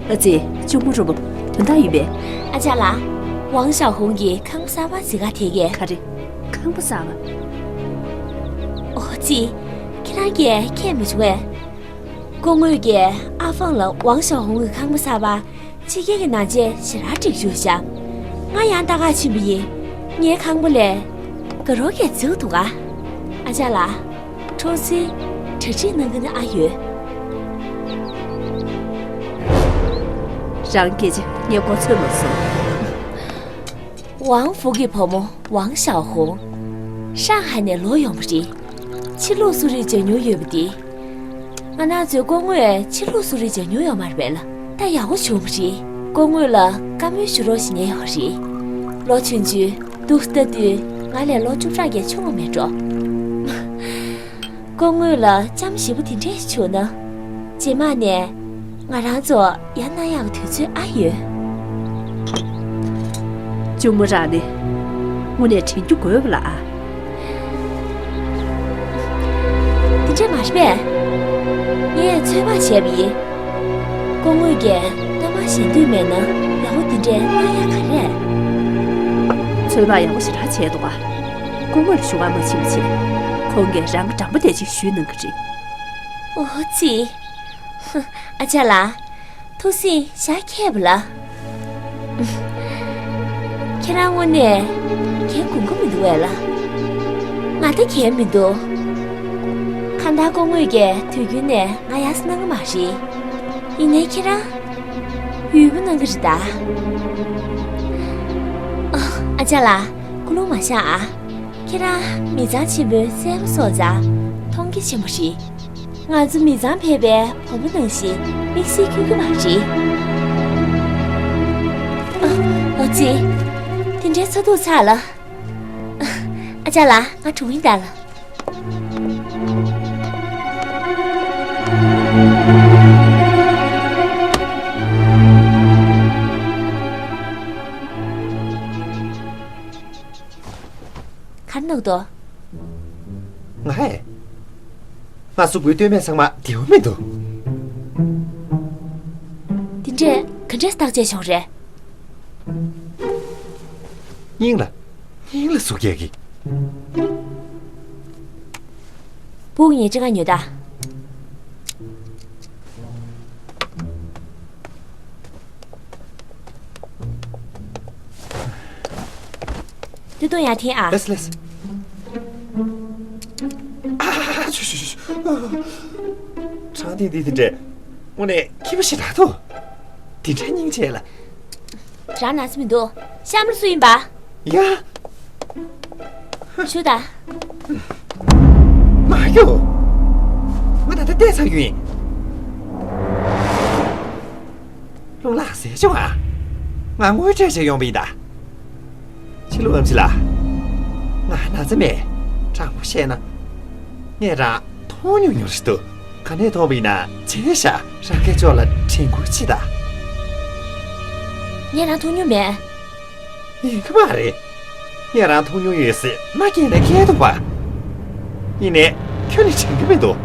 ཨ་ཙི། གཅུང་མོ་རོ་པོ། དོན་དག་ཡིན་པས། ཨ་ཅག་ལགས། ཝང་ཞའོ་ཧུང་གིས་ཁང་པ་གསར་པ་འཛིན་ག་ཐད་ཀས། ག་རེ། ཁང་པ་གསར་པ། ཨོ་ཙི། ཁྱེད་རང་གིས་མཁྱེན་མ་བྱུང་ངས། སྐུ་ངོ་གིས་ཨ་ཧྥང་ལ་ཝང་ཞའོ་ཧུང་གི་ཁང་པ་གསར་པ། ཕྱི་རྒྱལ་གྱི་ནང་ཆས་ཞེ་དྲག་སྒྲིག་བཞུགས་ཤག་ང་ཡང་ལྟ་ག་ཕྱིན་པ་ཡིན། ངའི་ཁང་པ་ལས་དགའ་རབ་ཀྱི་རྫིག་འདུག་ག་ཨ་ཅག་ལགས། ཁྲོ་ཚེ་གྲ་སྒྲིག་གནང་གི་ན་ཨ་ཡོད། རང་སྐད་ཆ་ངས་གོ་ཚོད་མ་སོང་། ཝང་ཧྥུ་གི་བུ་མོ་ཝང་ཞའོ་ཧུང་། ཧྲང་ཧའེ་ནས་ལོག་ཡོང་བ་རེད། ཕྱི་ལུགས་གསོ་རིག་སྦྱང་མྱོང་ཡོད་པ་དེ། ང་རང་ཚོའི་སྐུ་ངོས་ཕྱི་ལུགས་གསོ་རིག་སྦྱང་མྱོང་ཡོད་མ་རེད་པས་ལ། ད་ཡག་པོ་བྱུང་བ་རེད། སྐུ་ངོ་ལ་བཀའ་མོལ་ཞུ་རོགས་ཞེས་ཉན་ཡོད་རེད། ལོ་ཆུང་ཆུང་། སྡུག་ལྟ་དུས་ང་ལས་ལོ་བཅུ་ཕྲག་བརྒྱད་ཆུང་བ་མེད་འགྲོ། སྐུ་ངོ་ལ་ལྕམ་ཞེ་པོ་དེ་འདྲས་ཞིག་བྱུང་ན། རྗེས་མ་ནས་ང་རང་ཚོ་ཡར་གནང་ཡག་དུས་ཚོད་ཨ་ཡོད། གཅུང་མོ་རང་ནི་དངོས་གནས་དྲན་རྒྱུ་དགོས་པ་ལ་ཨ། དེ་ མ་རེད་པས། ངས་ཚོད་དཔག་བྱས་པ་ཡིན། སྐུ་ངོ་གིས་རྟ་དམག་གཞན་སྡོད་མེད་ན་ཡག་པོ་འདི་འདྲས་གནང་ཡག་ག་རེ་རེད། ཚོད་དཔག་ཡག་པོ་ཞེ་དྲག་བྱས་འདུག་ག་སྐུ་ངོ་ལ་ཞུ་བ་མ་ཕྱིན་པ་བྱས། ཁོང་གིས་རང་གི་འགྲམ་པ་དེ་ཅིག་གཞུས་གནང་གི་རེད། ཨོ་ཙི། ཨ་ཅག་ལགས། ཐུགས་སྲས་ཤར་མཁས་པ་ལགས། ཁྱེད་རང་དངོས་གནས་གྱོན་དགོས་ཀྱི་མི་འདུག་པས་ལགས། ང་ད་གྱོན་མི་འདུག་གང་ལྟར་སྐུ་ངོ་གིས་དུས་རྒྱུན་ནས་ང་ཡག་ས་གནང་གི་མ་རེད། ཡིན་ནའི་ཁྱེད་རང་ཡུས་པོ་གནང་གི་རེད་ད། ཨ་ཅག་ལགས། ཀུན་སློང་མ་བཞག་ཨ། ཁྱེད་རང་མི་ཚང་ཆེན་པོའི་སྲས་པོ་སོང་ཙང་མཐོང་རྒྱ་ཆེན་པོ་རེད། ང་ཚོ་མི་ཚང་ཕལ་པའི་བུ་མོ་ནང་བཞིན་མིག་ཤེལ་འཁྱོལ་གྱི་མ་རེད། ཨ། ཨོ་ཙི། དེ་འདྲའི་ཚ་གདུག་ཚ་ལ། ཨ་ཅག་ལགས། ང་འགྲོ་གི་ཡིན་ད་ལགས། ག་རེ་གནང་འདུག་ང་ཨེ། ང་གཟུགས་པོའི་སྟོད་སྨད་ཚང་མ་བདེ་པོ་མི་འདུག་དེ་འདྲས་ག་འདྲས་བརྟག་དཔྱད་བྱུང་རེད། སྙིང་ལ། སྙིང་ལ་ཟུག་རྒྱག་གི། སྦུག་ཉལ་ཅི་ག་ཉོ་ད། དུས་ཐུང་ཡར་འཐེན་ཨ། ལེས་ལེས། ཨ། ཆུ་ཆུ་ཆུ་ཆུ། ཁྲང་ཏིང་འདི་དེ་འདྲས། དངོས་གནས་ཁྱི་མོ་ཞིག་རག་ཐུབ། དེ་འདྲས་སྙིང་རྗེ་ལ། རང་ན་ཚ་མི་འདུག་གཤམ་ལ་སུ་ཡིན་པ། ཡ། ཞུ་ད། མ་གཡོ། ང་ད་ལྟ་བལྟས་ཚར་རྒྱུ་ཡིན། རླུང་ལངས་ཟེར་བྱུང་ཨ། ང་དངུལ་སྤྲད་བྱས་ཡོང་པ་ཡིན་ད། ཕྱི་ལུགས་ཨམ་ཆི་ལགས། ང་ན་ཚ་མེད། དྲང་པོ་བཤད་ན། ངས་རང་མཐོང་མྱོང་མྱོང་ཞིག་འདུག་ག་ནས་མཐོང་བ་ཡིན་ན་བྱས་ཤག་རང་སྐད་ཅོག་ལ་དྲན་སྐུལ་ཅི་ད། ངས་རང་མཐོང་མྱོང་མེད། ཡིན་གི་མ་རེད། ངས་རང་མཐོང་མྱོང་ཡོད་ཟེར་མ་སྐྱེས་ནས་སྐད་འདུག་པ། ཡིན་ནའི་ཁྱོན་ནས་དྲན་གི་མི་འདུག་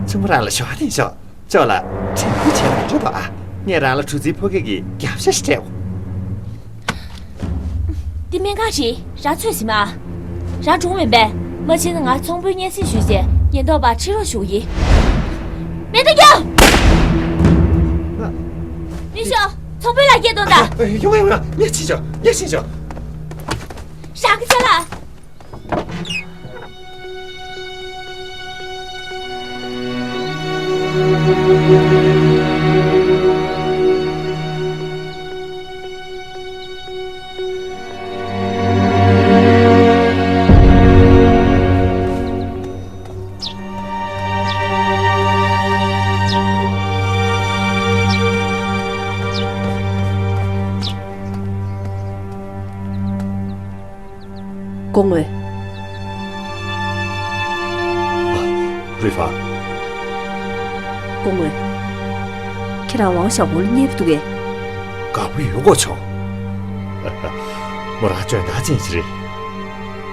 ཆུང་མ་རང་ལ་ཞོགས་དེ་ཞོག་ཅོག་ལ་དྲན་སྐུལ་བྱས་ན་འགྲོ་དོ་ཨ། ངས་རང་ལ་གྲུ་འཛིན་ཕོ་སྐད་ཀྱི་རྒྱབ་ཤ་ཞིག་སྤྲད་འོ། འདི་སྨན་ཁང་རེད། རང་ཚོད་ཟིན་མ། རང་གྲུང་མིན་པས། མ་བྱས་ན་ང་ཚོང་དཔོན་སྙན་སེང་ཞུས་ཏེ་ཉེན་རྟོག་པ་ཁྲིད་རོགས་ཞུ་གི་ཡིན། མེ་མདའ་རྒྱོབ། མི་ཤོག་ཚོང་དཔོན་ལགས་སྐད་གཏོང་དང་། ཡོང་ཡོང་ཡོང་། ངས་ཕྱིན་ཆོག་ངས་ཕྱིན་ཆོག་རང་གི་ཅ་ལག་སྐུ་ངོ། རུས་ཧྥང་། སྐུ་ངོ། ཁྱེད་རང་ཝང་ཞའོ་ཧུང་ལ་མཉེས་པོ་འདུག་གས། དགའ་པོ་ཡོད་གོ་ཆོག་མོ་རང་འཇོན་ཐང་ཅན་ཞིག་རེད།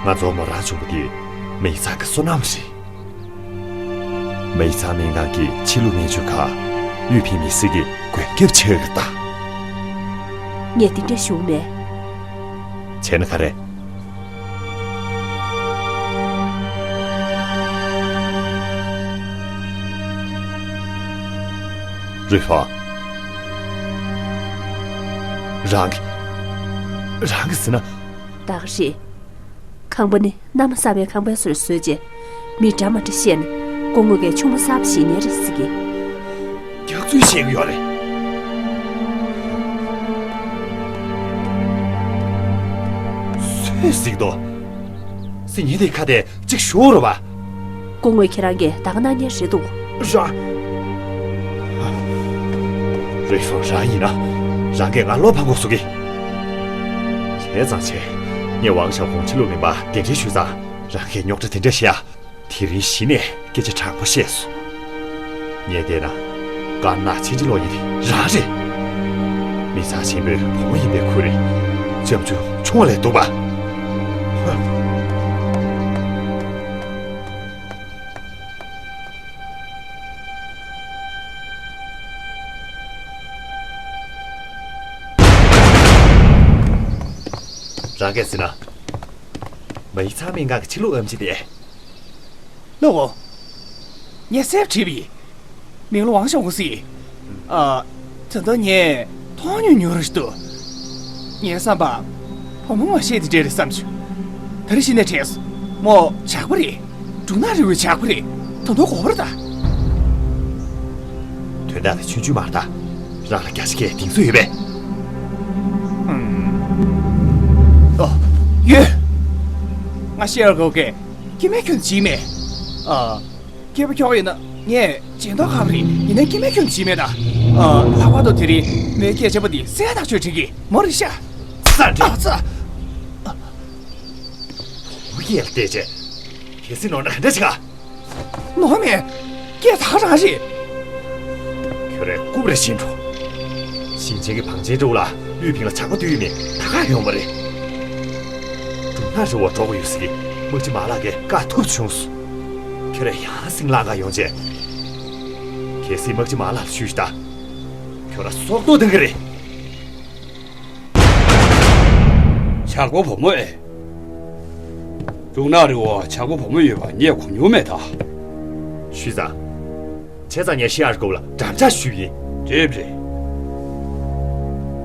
ང་ཚོ་མོ་རང་བྱུང་པ་དེ་མིག་ཚང་གི་བསོད་ནམས་རེད། མིག་ཚང་སྨན་ཁང་གི་ཕྱི་ལུགས་སྨན་བཅོས་ཁང་ཡུས་ཕིང་མི་སི་གི་མགོན་སྐྱབས་ཆགས་ཀྱི་ད། ངས་འདི་འདྲ་ཞུ་མེད། བྱས་ན་ག་རེ། རུས་ཧྥང་། རང་གི། རང་གི་ཟེར་ན། ད་ག་རེད། ཁང་པ་ནི་གནའ་མ་གསར་པའི་ཁང་པའི་བཟོ་འདྲ་བཟོས་རྗེས། མི་འདྲ་མ་འདྲ་བཤད་ནས་སྐུ་ངོ་གིས་ཆུང་མ་གསར་པ་ཞིག་ཉར་རེད་ཟེར་གི། རྒྱག་རྩོད་བྱེད་ཀྱི་ཡོད་རེད། སུས་གཟིགས་དོ། སི་ཉི་དེ་ཁ་དེ་གཅིག་ཞུ་རོགས་པ། སྐུ་ངོས་ཁྱེད་རང་གིས་ད་ག་གནང་མཁན་རེད་འདུག་རང་། རུས་ཧྥང་རང་ཡིན་ན། རང་གིས་ང་བློ་ཕམ་དགོས་བཟོ་གི། བྱས་ཙང་བྱས། ངས་ཝང་ཞའོ་ཧུང་ཕྱི་ལུགས་སྨན་པ་གདན་འདྲེན་ཞུས་ཙང་རང་གིས་རྙོག་དྲ་དེ་འདྲ་བཤད་ཡ། དེ་རིང་གཞི་ནས་སྐད་ཆ་དྲང་པོ་བཤད་སོང་། ངས་བལྟས་ན། དཀར་ནག་ཕྱིན་ཅི་ལོག་ཡིན་རང་རེད། མི་ཚང་ཆེན་པོའི་བུ་མོ་ཡིན་པའི་ཁུལ་རེད། ལྕམ་ཆུང་ཆུང་བ་ལས་སྡུག་པ། ག་ཟེར་ན། མའི་ཚང་སྨན་ཁང་གི་ཕྱི་ལོགས་ཨེམ་ཆི་དེ། ལོ་གོ། ངས་གསལ་བྲིས་པ་ཡིན། མིང་ལ་ཝང་ཞའོ་ཧུང་ཟེར། ཨ། ད་ལྟ་ངས་མཐོང་མྱོང་མྱོང་རེད་འདུག་ངའི་བསམ་པར། བུ་མོ་ངོ་ཤེས་དེ་འདྲ་རེད་བསམ་བྱུང་། ད་རེས་གཞི་ནས་དྲན་སོང་། མོ་ཇག་པ་རེད། འབྲུག་ནག་རི་བོའི་ཇག་པ་རེད། ད་དུང་དགོས་པ་རེད་ད། དོན་དག་དེ་ཆུང་ཆུང་མ་རེད་ད། རང་ལ་བརྒྱ་ཆ་བརྒྱའི་གདེང་ཚོད་ཡོད་པས། ཨུམ། ཨོ། ཡོད། ང་ཤེས་ཡོད་དགོས་ཀྱི། སྐྱེ་དམན་ཁྱོད་ཅིག་མེད། ཨ། སྐྱེས་པ་ཁྱོད་ཡིན་ན་ངས་སྦྱིན་བདག་ཁག་རེད། ཡིན་ནའི་སྐྱེ་དམན་ཁྱོད་ཅིག་མེད་ད། ཨ། ལྷག་པར་དུ་དེ་རིང་མོའི་སྐད་ཆ་པོ་འདི་གསལ་ཐག་ཆོད་དྲན་གི་མོ་རེད་ཤག་ས་འདྲི། ཨ་ཙ། བུ་ཡས་ལ་བལྟས་རྗེས། གལ་སྲིད་ནོར་ན་ག་འདྲ་བྱེད་ག་ནོར་མེད། སྐད་ད་རང་རེད། ཁྱོད་རའི་རྐུབ་རེ་ཤེས་འགྲོ། ཞིང་ཆེན་གྱི་བང་ཆེན་འགྲོ་ལ་ཡུས་ཕིང་ལ་ཇག་པ་བསྡུས་མེད་ད་ག་ཡོང་བ་རེད། འབྲུག་ནག་རི་བོ་འགྲོ་དགོས་ཡོད་ཟེར་གི་དམག་སྤྱི་མ་ལགས་ཀྱིས་བཀའ་ཐུབ་བྱུང་སོང་། ཁྱོད་ར་ཡང་སིང་ལག་ཁ་ཡོང་རྗེས། གལ་སྲིད་དམག་སྤྱི་མ་ལགས་ལ་ཞུས་ཤིག་ད། ཁྱོད་ར་སྲོག་ཐོག་བཏང་གི་རེད། ཇག་པ་བུ་མོ་ཨེ། འབྲུག་ནག་རི་བོ་ཇག་པ་བུ་མོ་ཡོད་པ་ངས་གོ་མྱོང་མེད་ད། ཞུས་ཙང་། བྱས་ཙང་ངས་ཤི་ཨར་ཀོབ་ལ་འགྲམ་ལྕག་གཞུས་པ་ཡིན། འགྲིག་རེད།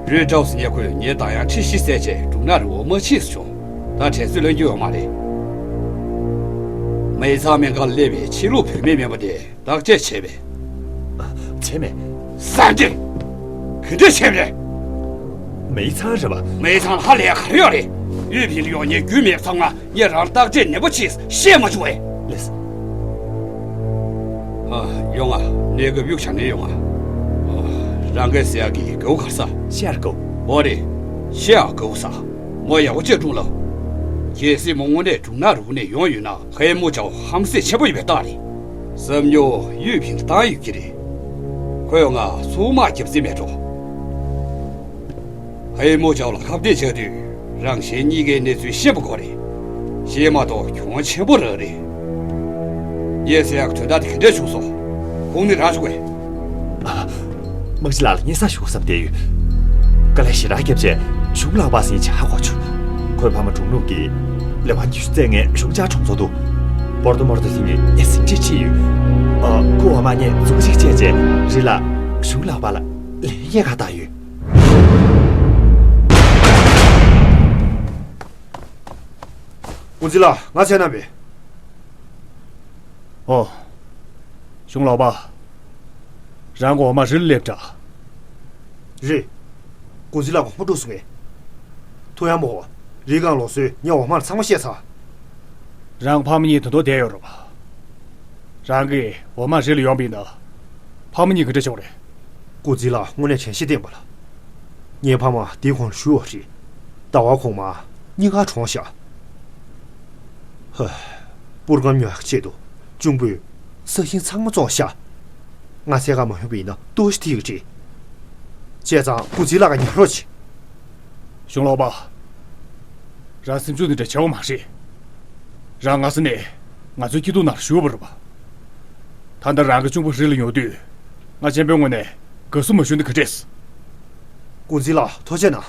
རུས་ཀྲའོ་སི་ཉེ་ཁོས་ངའི་བདག་ཡང་ཁྲི་ཤི་བསད་རྗེས་འབྲུག་ནག་རི་བོ་མ་ཕྱིས་བྱུང་། ད་དྲན་གསོ་ལེན་རྒྱུ་ཡོད་མ་རེད། མའི་ཚང་སྨན་ཁང་ལ་སླེབས་པའི་ཕྱི་ལུགས་བུད་མེད་སྨན་པ་དེ་བརྟག་དཔྱད་བྱས་པས། བྱས་མེད། ས་འདི། ག་འདྲ་བྱས་པ་རེད། མའི་ཚང་རེད་པ། མའི་ཚང་ལ་ཧ་ལས་ག་རེ་ཡོད་རེད། ཡུས་ཕིང་ལ་ཡོང་ཉེན་རྒྱུས་མེད་ཚང་མ། ངས་རང་བརྟག་དཔྱད་ནན་པོ་བྱས་ཤེས་མ་བྱུང་བས། ལགས་སོ། ཨ། ཡོང་ང་། གནས་སྐབས་གཡུག་བཞག་ནས་ཡོང་ང་། ཨ། རང་གིས་ཟེར་ཡག་གི་གའུ་གར་ས། ཤར་གའུ། འོ་རེད། ཤར་གའུ་ས། མོ་ཡག་པོ་བྱས་སྒྲུང་ལབ། གལ་སྲིད་མོ་དངོས་གནས་འབྲུག་ནག་རི་བོ་ནས་ཡོང་ཡོད་ན་ཧའེ་མོ་ཅའོ་ཧམ་སེམས་ཆེན་པོ་ཡོད་པའི་རྟགས་རེད། བསམ་མྱོང་ཡུས་ཕིང་བཏང་ཡོད་ཀྱི་རེད། ཁོས་ང་ཚུར་དམག་རྒྱབ་རྩིས་མེད་འགྲོ། ཧའེ་མོ་ཅའོ་ལ་ཁ་གཏད་བྱ་དུས་རང་གཞན་གཉིས་ཀའི་གནས་ཚུལ་ཤེས་པ་དགོས་རེད། གཞན་མ་གཏོགས་གྱོང་ཆེན་པོ་རག་རེད། ངས་ཟེར་ཡག་དོན་དག་དེ་ག་འདྲས་བྱུང་སོང་། ཁུངས་སྣེ་རང་ཞུ་དགོས། དམག་སྤྱི་ལགས་ལ་སྙན་སེང་ཞུ་དགོས་བསམ་བསྡད་ཡོད། དཀའ་ལས་ཞེ་དྲག་བརྒྱབ་རྗེས་གཞུང་ལག་པ་ཟིན་ཆ་ཧ་གོ་བྱུང་། ཁོའི་ཕ་མ་དྲུང་ནུབ་ཀྱིས་ལས་དབང་ཉི་ཤུ་རྩེད་མཁན་གཞུང་ཆགས་གྲོང་ཚོ་དུ། པོར་ཏོ་མོར་ཏོ་ཐིང་ནས་ཉེ་ཟིང་འཁྲིད་ཁྲིད་ཡོད། ཨ། ཁོ་འོ་མ་ཉེ་མཛུབ་གཅིག་བཅད་རྗེས་རི་ལ་གཞུང་ལག་པ་ལ་ལན་རྒྱག་ག་བཏང་ཡོད། ཀུང་ཙི་ལགས། ང་བཙལ་གནང་བས། ཨོ། གཞུང་ལག་པ། རང་གི་འོ་མ་རི་ལ་སླེབས་དྲ། རེད། ཀུང་ཙི་ལགས་དགོངས་པ་འགྲུབ་སོང་ངས། ཐུགས་ཡག་མོ། རི་སྒང་ལོགས་སུ་ངས་འོ་མ་ཚང་མ་བཤད་ཚར། རང་ཕ་མ་གཉིས་ད་དུང་བསྡད་ཡོད་རེད་པ། རང་གིས་འོ་མ་རི་ལ་ཡོང་བ་ཡིན་ན། ཕ་མ་གཉིས་ག་འདྲ་བྱུང་རེད། ཀུང་ཙི་ལགས་དངོས་གནས་དྲན་ཤེས་བསྟེན་པ་ལ། ངའི་ཕ་མ་འདིའི་གོང་ལ་བཞུགས་པ་རེད། ཟླ་བ་གོང་མ་གཉིས་ཀ་གྲོངས་ཤག་ཧ། པུར་སྒམ་ཉོ་ཡག་ཆེད་དུ་གཅུང་པོས་ས་ཞིང་ཚང་མ་བཙོངས་ཤག་ང་འཚོལ་ག་མ་ཡོང་བ་ཡིན་ན་ལྟོགས་ཤི་ཐེབས་ཀྱི་རེད། བྱས་ཙང་ཀུང་ཙི་ལགས་ཀྱིས་ཉར་རོགས་བྱེད། གཞུང་ལག་པ། རང་སེམས་ཆུང་དེ་འདྲ་བྱེད་དགོས་མ་རེད། རང་སྔ་ས་ནས་ང་ཚོའི་སྐྱིད་སྡུག་ནང་ཞུགས་པ་རེད་པ། ད་ལྟ་རང་གི་གཅུང་པོ་རི་ལ་ཉོ་དུས། ང་གཅེན་པོའི་ངོས་ནས་དགའ་བསུ་མ་ཞུས་ན་ག་འདྲས། ཀུང་ཙི་ལགས་ཐུགས་རྗེ་གནང་།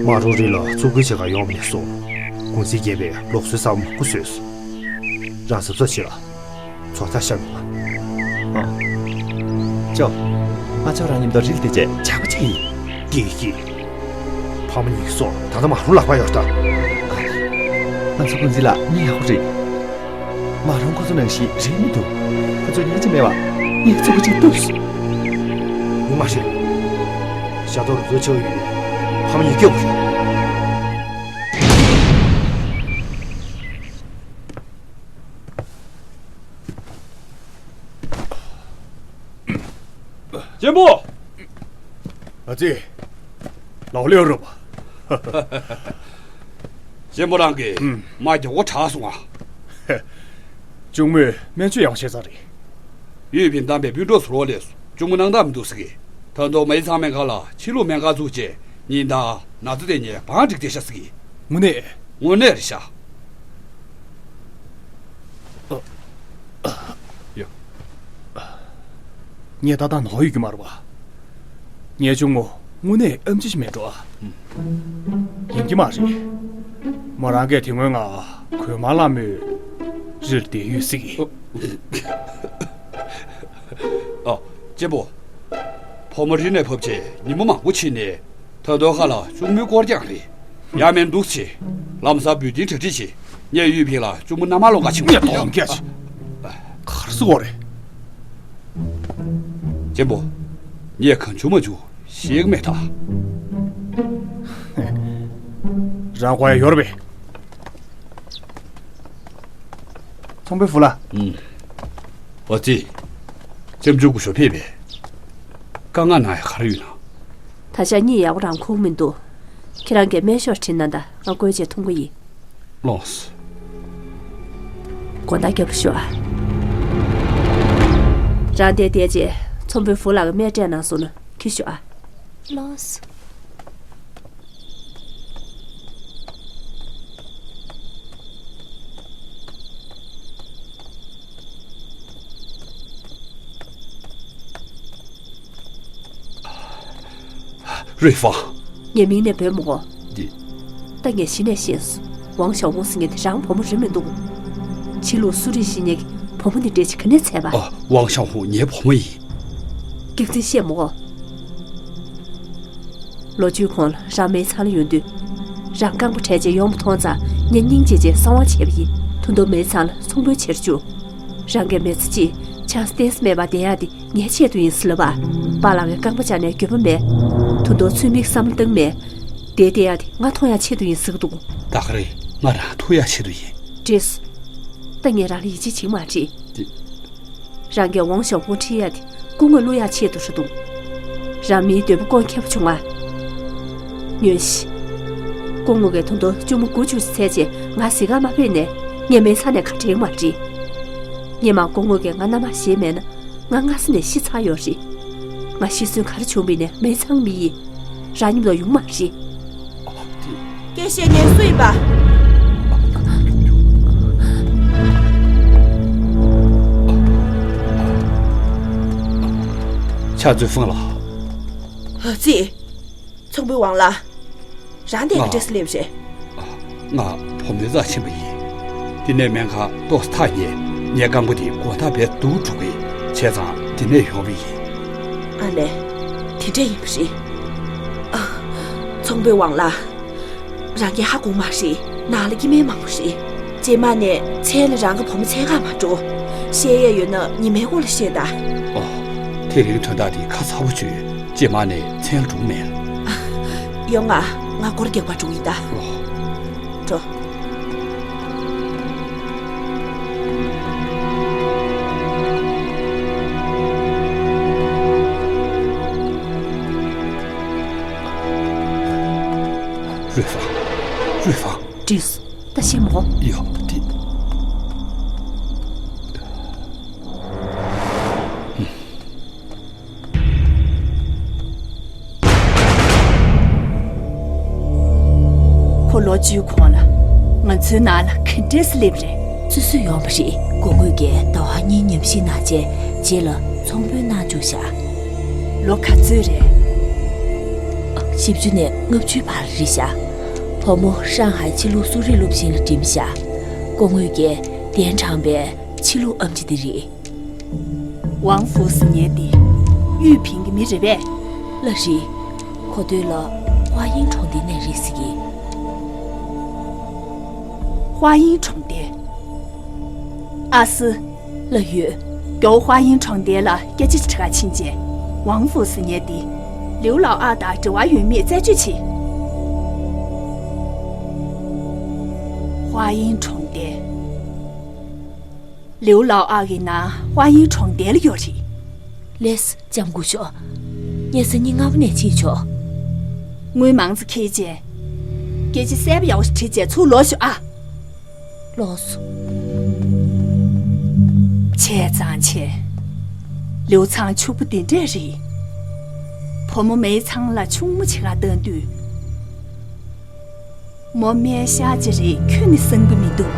མ་རུ་རི་ལ་བཙུགས་སྐུལ་བྱེད་གར་ཡོང་བ་ནས་བཟུང་། ཀུང་ཙི་རྒྱལ་པོས་ལུགས་སྲོལ་གསར་པ་མང་པོ་བཟོས་སོང་། རང་གཟབ་གཟབ་བྱེད་ལ། ཚོགས་ཐག་བཤམས་ཡོང་ང་། ཨ། ཅོ། ང་ཚོ་རང་མཉམ་དུ་རི་ལ་བསྡད་རྗེས་ཇག་པ་ཅིག་ཡིན། ཀྱེ་ཀྱེ། ཕ་མ་གཉིས་ཀྱི་སྲོག་ད་ལྟ་མ་རུང་ལག་པར་ཡོད་ད། ང་ཚོ་ཀུང་ཙི་ལགས་མི་ཡག་པོ་རེད། མ་རུང་ཁོ་ཚོ་ནང་བཞིན་རེད་མི་འདུག་ཁོ་ཚོ་ཉེས་ཆད་མེད་པ་ངས་ཚུགས་པ་གཅིག་གཏུབས། ཡོང་མ་རེད། ཤ་ཐོར་བཟོ་ཆེ་བ་ཡོད་ནས་ཕ་མ་གཉིས་སྐྱོབ་དགོས་རེད། གཅེན་པོ། ཨ་ཙི། ལའོ་ལེའོ་རོ་པ། གཅེན་པོ་རང་གིས་ཨུམ། མ་མགྱོགས་པོ་དྲག་སོང་ང་། གཅུང་མོས་སྨན་བཅོས་ཡག་པོ་བྱས་ཚར་རེད། ཡུས་ཕིན་བདམས་པའི་སྤུན་གྲོགས་ཟུར་པ་ལས་སུ་གཅུང་མོ་སྣང་དག་མི་འདུག་ཟེར་གི། ད་དུང་མའི་ཚང་སྨན་ཁང་ལ་ཕྱི་ལུགས་སྨན་ཁང་བཙུགས་རྗེས་ཉིན་ལྟར་ན་ཚ་དེ་ཉེ་བ་འགྲིག་བསྡད་ཤག་ཟེར་གི། དངོས་གནས། དངོས་གནས་རེད་ཤག་ཡ། ངས་ད་ལྟ་ནོར་ཡོད་ཀྱི་མ་རེད་པ། ངའི་གཅུང་མོ་ དངོས་གནས་ཨེམ་ཆི་ཞིག་མེད་འགྲོ་ཨ། ཡིན་གྱི་མ་རེད། མོ་རང་གིས་དེ་སྔོན་ང་གོས་དམར་ལྷ་མོའི་རིར་བསྡད་ཡོད་ཟེར་གི། ཨ། གཅེན་པོ། བུ་མོ་རི་ནས་བབས་རྗེས་ཉིན་མོ་མང་པོ་ཕྱིན་ནས། ད་དུང་ཁ་ལག་གཅུང་མོའི་སྐོར་རྐྱང་རེད། ཡང་མིན་འདུག་ཆེ། ལམ་སང་བུ་ཏིའི་གྲ་སྒྲིག་བྱེད། ངས་གཡུ་བིང་ལ་གཅུང་མོ་མནའ་མ་སློང་ག་ཕྱིན་པ་ངས་དོགས་ཀྱང་ཆེ། གར་སོང་བ་རེད། གཅེན་པོ། ངས་གང་བྱུང་མ་བྱུང་ཤེས་ཀྱི་མེད་ད། རང་དགོས་ཡ་ཡོད་རེད་པས། ཚོང་དཔོན་ཧྥུ་ལ། ཨུམ། ཨོ་ཙི། ལྕམ་ཆུང་སྐུ་ཞབས་ཕེབས་པས། དཀའ་ངལ་གནང་ཡ་ག་རེ་ཡོད་ན། ད་ཆ་གཉིད་ཡག་པོ་རང་ཁུག་མི་འདུག་ཁྱེད་རང་གིས་སྨན་ཤོག་བྲིས་གནང་དང་། ང་བསྐོལ་བྱས་འཐུང་གི་ཡིན། ལགས་སོ། དགོང་དག་རྒྱབ་ལ་ཤོག་ཨ། རང་དེར་བསྡད་རྗེས་ཚོང་དཔོན་ཧྥུ་ལགས་ཀྱི་སྨན་སྤྲད་གནང་སོང་ན་འཁྱེར་ཤོག་ཨ། ལགས་སོ། རུས་ཧྥང་། ངའི་མིང་ནས་འབོད་མི་དགོས། འདི། ད་ངས་གཞི་ནས་ཤེས་སོང་། ཝང་ཞའོ་ཧུང་ཟེར་མཁན་དེ་རང་བུ་མོ་རེད་མི་འདུག་ཕྱི་ལུགས་སུ་རིག་ཤེས་མཁན་གྱི་བུ་མོ་དེ་འདྲ་ཅིག་ག་ནས་བཙལ་བ། ཨ། ཝང་ཞའོ་ཧུང་ངའི་བུ་མོ་ཡིན། སྐྱག་རྫུན་བཤད་མི་དགོས། ལོ་བཅུའི་གོང་ལ་རང་མེད་ཚང་ལ་ཡོང་དུས། རང་རྐང་པ་བྲལ་རྗེས་ཡོང་བ་མཐོང་ཙང་ངས་སྙིང་རྗེ་རྗེས་གསང་བ་བྱས་པ་ཡིན། ད་དུང་མེད་ཚང་ལ་ཚོང་དཔོན་བྱེད་བཅུག་རང་གི་མི་ཚེ་གཅིག་ཆང་ས་ཏོག་ཙམ་མེད་པར་བསྡད་ཡག་དེ་ངའི་ཆེད་དུ་ཡིན་ཟེར་ལབ་པ། པཱ་ལགས་ཀྱི་རྐང་པ་བཅག་ནས་འགྱོད་པ་མེད། ད་དུང་ཚུལ་མིན་བསམ་བློ་བཏང་མེད། དེ་བསྡད་ཡག་དེ་ང་མཐོང་ཡག་ཆེད་དུ་ཡིན་ཟེར་གི་འདུག་ད་ག་རེད། ང་རང་ཐུག་ཡག་ཆེད་དུ་ཡིན། འགྲིག་སོང་། ད་ངས་རང་ལ་ཡིད་ཆེས་བྱེད་མ་བྱེད། དེ། རང་གིས་ཝང་ཞའོ་ཧུང་ཁྲིད་ཡག་དེ་སྐུ་ངོ་བླུག་ཡག་ཆེད་དུ་རེད་འདུག་རང་མིའི་འདོད་པ་སྐོང་མཁས་པོ་བྱུང་ང་། ཉོན་ཞིག་སྐུ་ངོ་གིས་ད་དུང་གཅུང་མོ་དགུ་བཅུ་ཙམ་བཙལ་རྗེས་ང་གཟིགས་ག་མ་ཕེབས་ནས་ངས་མེད་ཚང་ནས་ཁ་བྲལ་མ་བྲིས། སྔོན་མ་སྐུ་ངོ་གིས་ང་མནའ་མ་བཞེས་མེད་ན་ང་སྔ་ས་ནས་ཤི་ཚར་ཡོད་རེད། ང་ཤི་གསོན་ག་རེ་བྱུང་བ་ཡིན་ནའི་མེད་ཚང་མི་ཡིན། རང་མཉམ་དུ་ཡོང་མ་རེད། སྐད་བཤད་མཁན་སུ་ཡིན་པ། ཕྱག་མཛོད་ཧྥང་ལགས། ཨ་ཙི། ཚོང་དཔོན་ཝང་ལགས། རང་དེ་ག་ང་འདྲས་སེ་སླེབས་རེད། ང་བུ་མོའི་རྩར་ཕྱིན་པ་ཡིན། དེ་ནས་སྨན་ཁང་ཏོག་ཙམ་ཐག་ཉེ། ངའི་རྐང་པ་དེ་མགོ་ཐག་རྦད་དུ་འགྲོ་གི། བྱས་ཙང་དེ་ནས་ཡོང་བ་ཡིན། ཨ་ལས། དེ་འདྲ་ཡིན་པ་རེད། ཨ། ཚོང་དཔོན་ཝང་ལགས། རང་གིས་ཧ་གོ་མ་རེད། ནང་ལ་སྐྱེ་དམན་མང་པོ་རེད། རྗེས་མ་ནས་མཚན་ལ་རང་གི་བུ་མོ་མཚན་གང་མ་འགྲོ། བཤད་ཡས་ཡོད་ན་ཉི་མའི་གོང་ལ་བཤད་དང་། ཨོ། དེ་རིང་དོན་དག་དེ་ཁ་ཚ་པོ་བྱོས། རྗེས་མ་ནས་མཚན་ལ་འགྲོ་མེད། ཡོང་ང་། ང་སྒོ་རྒྱག་པར་འགྲོ་ཡིན་ད། ཨོ། འགྲོ། རུས་ཧྥང་། རུས་ཧྥང་། འགྲིག་སོང་། ད་ཤི་མོ། ཡོད་དེ། ཁོ་ལོ་བཅུའི་གོང་ལ་ང་ཚོའི་ནང་ལ་ག་འདྲས་སེ་སླེབས་རེད། སོ་སོ་ཡོང་བ་རེད། སྐུ་ངོ་གིས་ཟླ་བ་གཉིས་ཉམས་ཞིབ་གནང་རྗེས་རྗེས་ལ་ཚོང་དཔོན་གནང་བཅུག་ཤག་ལོ་ག་ཚོད་རེད། བཞི་བཅུ་ནས་ལྔ་བཅུའི་བར་རེད་ཤག་བུ་མོ་ཧྲང་ཧའེ་ཕྱི་ལུགས་གསོ་རིག་སློབ་ཆེན་ལ་འགྲིམས་ཤག་སྐུ་ངོ་གིས་གདན་དྲངས་པའི་ཕྱི་ལུགས་ཨེམ་ཆི་དེ་རེད། ཝང་ཧྥུ་ཟེར་མཁན་དེ་གཡུས་ཕིང་གི་མི་རེད་པས། ལགས་རེད། ཁོ་སྟོད་ལ་ཧྭ་དབྱིན་གྲོང་སྡེའི་ནང་རེད་ཟེར་གི། ཧྭ་དབྱིན་གྲོང་སྡེ། ཨ་སི། ལགས་ཡོད། རྒྱལ་པོ་ཧྭ་དབྱིན་གྲོང་སྡེ་ལ་སྐད་ཆ་དྲི་ག་ཕྱིན་རྗེས། ཝང་ཧྥུ་ཟེར་མཁན་དེ་ལིའུ་ལའོ་ཨ་དང་འབྲེལ་བ་ཡོད་མེད་རྩད་གཅོད་བྱེད། ཧྭ་དབྱིན་གྲོང་སྡེ། ལིའུ་ལའོ་ཨ་གི་ནང་ཧྭ་དབྱིན་གྲོང་སྡེ་ལ་ཡོད་རེད། ལགས་སོ། ལྕམ་སྐུ་ཞབས། ངས་སང་ཉིན་སྔ་པོ་ནས་ཕྱིན་ཆོག་དངུལ་མང་ཙམ་འཁྱེར་རྗེས། སྐད་ཆ་གསལ་པོ་ཡག་པོ་ཞིག་དྲིས་རྗེས་ཚུར་ལོག་ཤོག་ཨ། ལགས་སོ། བྱས་ཙང་བྱས། ལིའུ་ཚང་ཕྱུག་པོ་འདི་འདྲས་རེད། བུ་མོ་མེ་ཚང་ལ་ཆུང་མ་བྱེད་ག་བཏང་དུས། མོ་སྨན་ཤར་གྱི་རེད། ཁྱོན་ནས་བསམ་གྱི་མི་འདུག་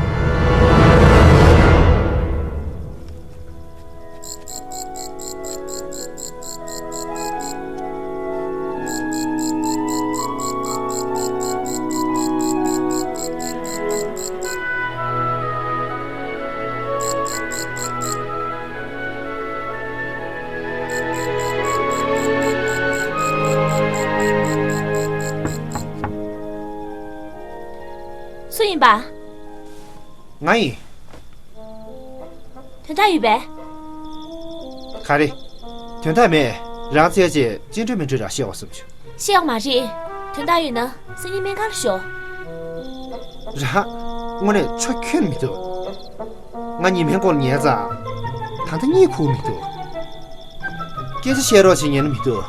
སུ་ཡིན་པ། ང་ཡིན། དོན་དག་ཡོད་པས། ག་རེ། དོན་དག་མེད། རང་བཙལ་བྱས་ཅི་འདྲ་མི་འདྲ་ར་བཤད་འོ་བསམ་བྱུང་། བཤད་འོ་མ་རེད། དོན་དག་ཡོད་ན་སང་ཉིན་སྨན་ཁང་ལ་ཤོག་རང་། དངོས་གནས་ཆོ་ཁྱོན་མི་འདུག་ང་ཉི་མའི་སྐོར་ཉལ་ཙང་། ད་ལྟ་གཉིད་ཁུག་མི་འདུག་སྐད་ཆ་བཤད་རོགས་བྱེད་ཉན་ན་མི་འདུག་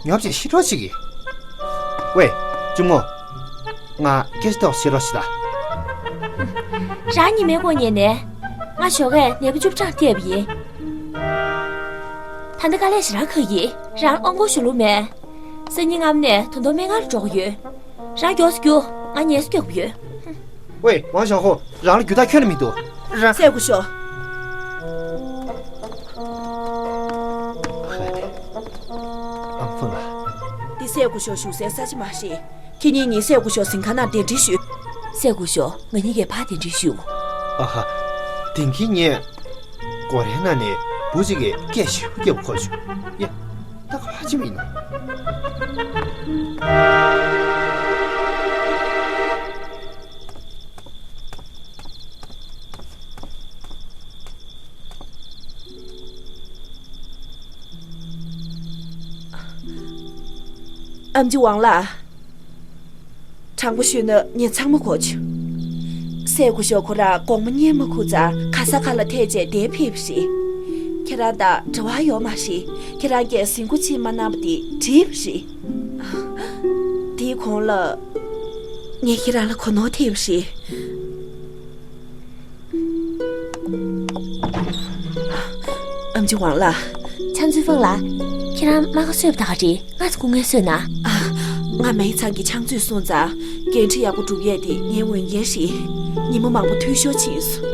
ཉོབ་ཅིག་ཤི་རོགས་བྱེད་ཀྱི། ཝེ། གཅུང་མོ། ང་སྐད་ཆ་ཏོག་བཤད་རོགས་བྱེད་ད། རང་ཉི་མའི་སྐོར་ཉན་ནས། ང་ཞོགས་ཀས་ནད་པ་བཅུ་ཕྲག་བལྟས་པ་ཡིན། ད་ལྟ་དཀའ་ལས་ཞེ་དྲག་ཁག་ཡིན། རང་དབང་སྒོར་ཞུ་ལུགས་མེད། སང་ཉིན་སྔ་མོ་ནས་ད་དུང་སྨན་ཁང་ལ་འགྲོ་གི་ཡོད། རང་མགྱོགས་སུ་རྒྱུགས། ང་ཉལ་ས་རྒྱག་གི་ཡོད། ཝེ། ཝང་ཞའོ་ཧོ། རང་ལ་རྒྱུ་དག་ཁྱོན་ནས་མི་འདུག་རང་། སྲས་སྐུ་ཞབས། ཨ་ཧ། ཨ་ཧྥུ་ལ། འདི་སྲས་སྐུ་ཞབས་བཞུགས་སའི་ས་ཆ་མ་རེད། ཁྱེད་གཉིས་ཉིན་སྲས་སྐུ་ཞབས་གཟིམ་ཁང་ནང་གདན་འདྲེན་ཞུས། སྲས་སྐུ་ཞབས། ང་གཉིས་ཀས་ཕར་གདན་འདྲེན་ཞུས། ཨ་ཧ། དེང་གི་ཉིན། སྒོ་རའི་ནང་ནས་བུ་གཅིག་གིས་སྐད་ཞེ་པོ་རྒྱབ་གོ་བྱུང་། ཡ། ད་ག་བ་ཅི་མིན་ནོ། ཨམ་ཆི་ཝང་ལགས། དྲང་པོ་ཞུས་ན་ངས་ཚང་མ་གོ་བྱུང་། སྲས་སྐུ་ཞབས་ཁོ་རང་དགོང་མོ་གཉིད་མ་ཁུག་ཙང་ག་ས་ག་ལ་ཐལ་བྱས་བསྡད་ཕེབས་པ་རེད། ཁྱེད་རང་དང་འབྲེལ་བ་ཡོད་མ་རེད། ཁྱེད་རང་གིས་གཟིགས་སྐོར་ཕྱིན་མ་གནང་བ་དེ་འགྲིག་པ་རེད། དེའི་གོང་ལ། ངས་ཁྱེད་རང་ལ་གོ་ནོར་ཐེབས་པ་རེད། ཨམ་ཆི་ཝང་ལགས། ཆང་མཛོད་ཧྥང་ལགས། ཁྱེད་རང་རྨ་ཁ་གསོས་པ་ད་ག་རེད། སྔ་ཙམ་སྐུ་ངལ་གསོས་ན། ཨ། ང་མའི་ཚང་གི་ཕྱག་མཛོད་སོང་ཙང་། འགན་འཁྲི་ཡག་པོ་སྒྲུབ་ཡས་དེ་ངའི་འོས་འགན་རེད། ཉིན་མོ་མང་པོ་འཐུས་ཤོར་ཕྱིན་སོང་།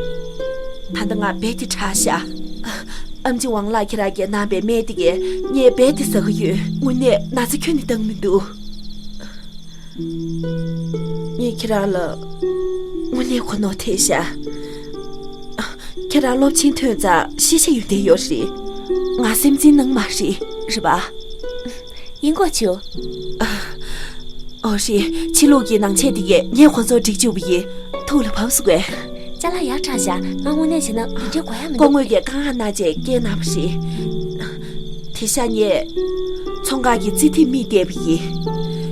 ད་ལྟ་ང་རྦད་དེ་དྲག་ཤག་ཨམ་ཆི་ཝང་ལགས། ཁྱེད་རང་གིས་གནང་པའི་སྨན་དེ་གས་ངས་རྦད་དེ་ཟ་གི་ཡོད། དངོས་གནས་ན་ཚ་ཁྱོན་ནས་བཏང་མི་འདུག་ངས་ཁྱེད་རང་ལ་དངོས་གནས་གོ་ནོར་ཐེབས་ཤག་ཁྱེད་རང་སློབ་ཆེན་ཐོན་ཙང་ཤེས་བྱ་ཡོན་ཏན་ཡོད་རེད། ང་སེམས་ཅན་ནང་མ་རེད། རེད་པ། ཡིན་གོ་ཆུ། ཨོ་རེད། ཕྱི་ལུགས་ཀྱི་ནང་ཆས་དེ་གས་ངས་ཁོང་ཚོར་སྒྲིག་བཅུག་པ་ཡིན། ཐུགས་ལ་བབས་སོང་ངས། ཅ་ལག་ཡག་དྲགས་ཤག་ང་དངོས་གནས་བྱས་ན་འདི་འདྲའི་གོ་ཡ་མི་འདུག་སྐུ་ངོ་གིས་བཀའ་མངགས་གནང་བྱས་སྐྱེལ་གནང་བ་རེད། དེ་ཤ་ཉེ། ཚོང་ཁང་གི་རྩིས་ཐིག་རྨིས་བསྡད་པ་ཡིན།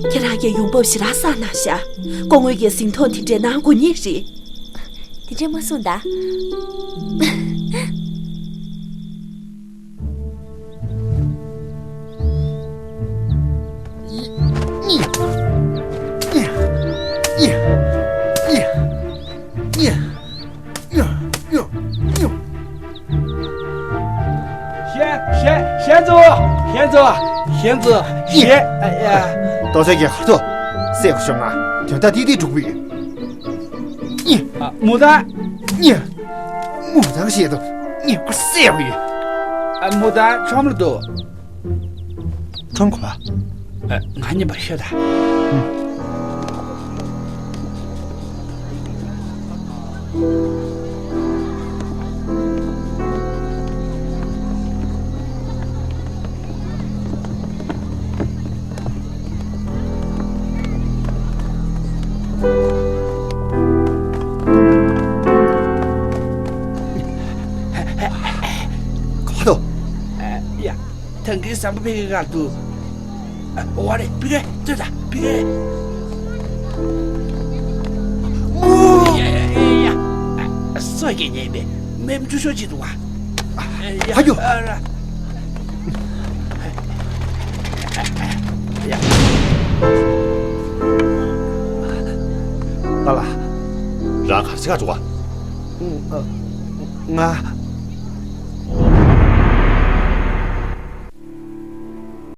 ཁྱེད་རང་གིས་ཡོང་འབབ་ཞེ་དྲག་བསགས་གནང་ཤག་སྐུ་ངོ་གིས་ཟིན་ཐོ་དེ་འདྲས་གནང་དགོས་ངེས་རེད། དེ་འདྲས་མ་གསུངས་ད། ཞན། ཞན། ཞན་ཙོ། ཞན་ཙོ། ཞན་ཙོ། ཞན། ཨ་ཡ། ཏོག་ཙམ་གྱི་ཧ་ཐོ། སྲས་སྐུ་ཞབས་ང་དོན་དག་ཏིག་ཏིག་སྒྲུབ་གི་ཡོད། ཨ། མུ་ད། མུ་ད་ཞེས་དང་ངས་ཁོ་བསད་ཡོད། ཨ། མུ་ད་ཁྲོམ་ལ་འདུག་ཁྲོམ་གོ་བ། ཨ། ང་མཉམ་པར་ཤོད་ད། ཨུམ། གོ་བ་དོ། ཡ། ཐང་གི་ཟམ་པ་ཕེ་གི་གར་དུ། ཨ། ཨོ་རེ། ཕི་གེ་ཏུ་ད་ཕི་གེ། ཨུ། ཡ་ཡ་ཡ་ཡ། སོ་གེ་ཉེ་བེ་མེམ་ཅུ་ཤོ་ཅི་དུ་བ། ཨ། ཡ། ཧ་ཡོ། ཨ་ར། ཡ། ཨ་ལ། རང་གར་ཅི་ག་འགྲོ་བ། ང་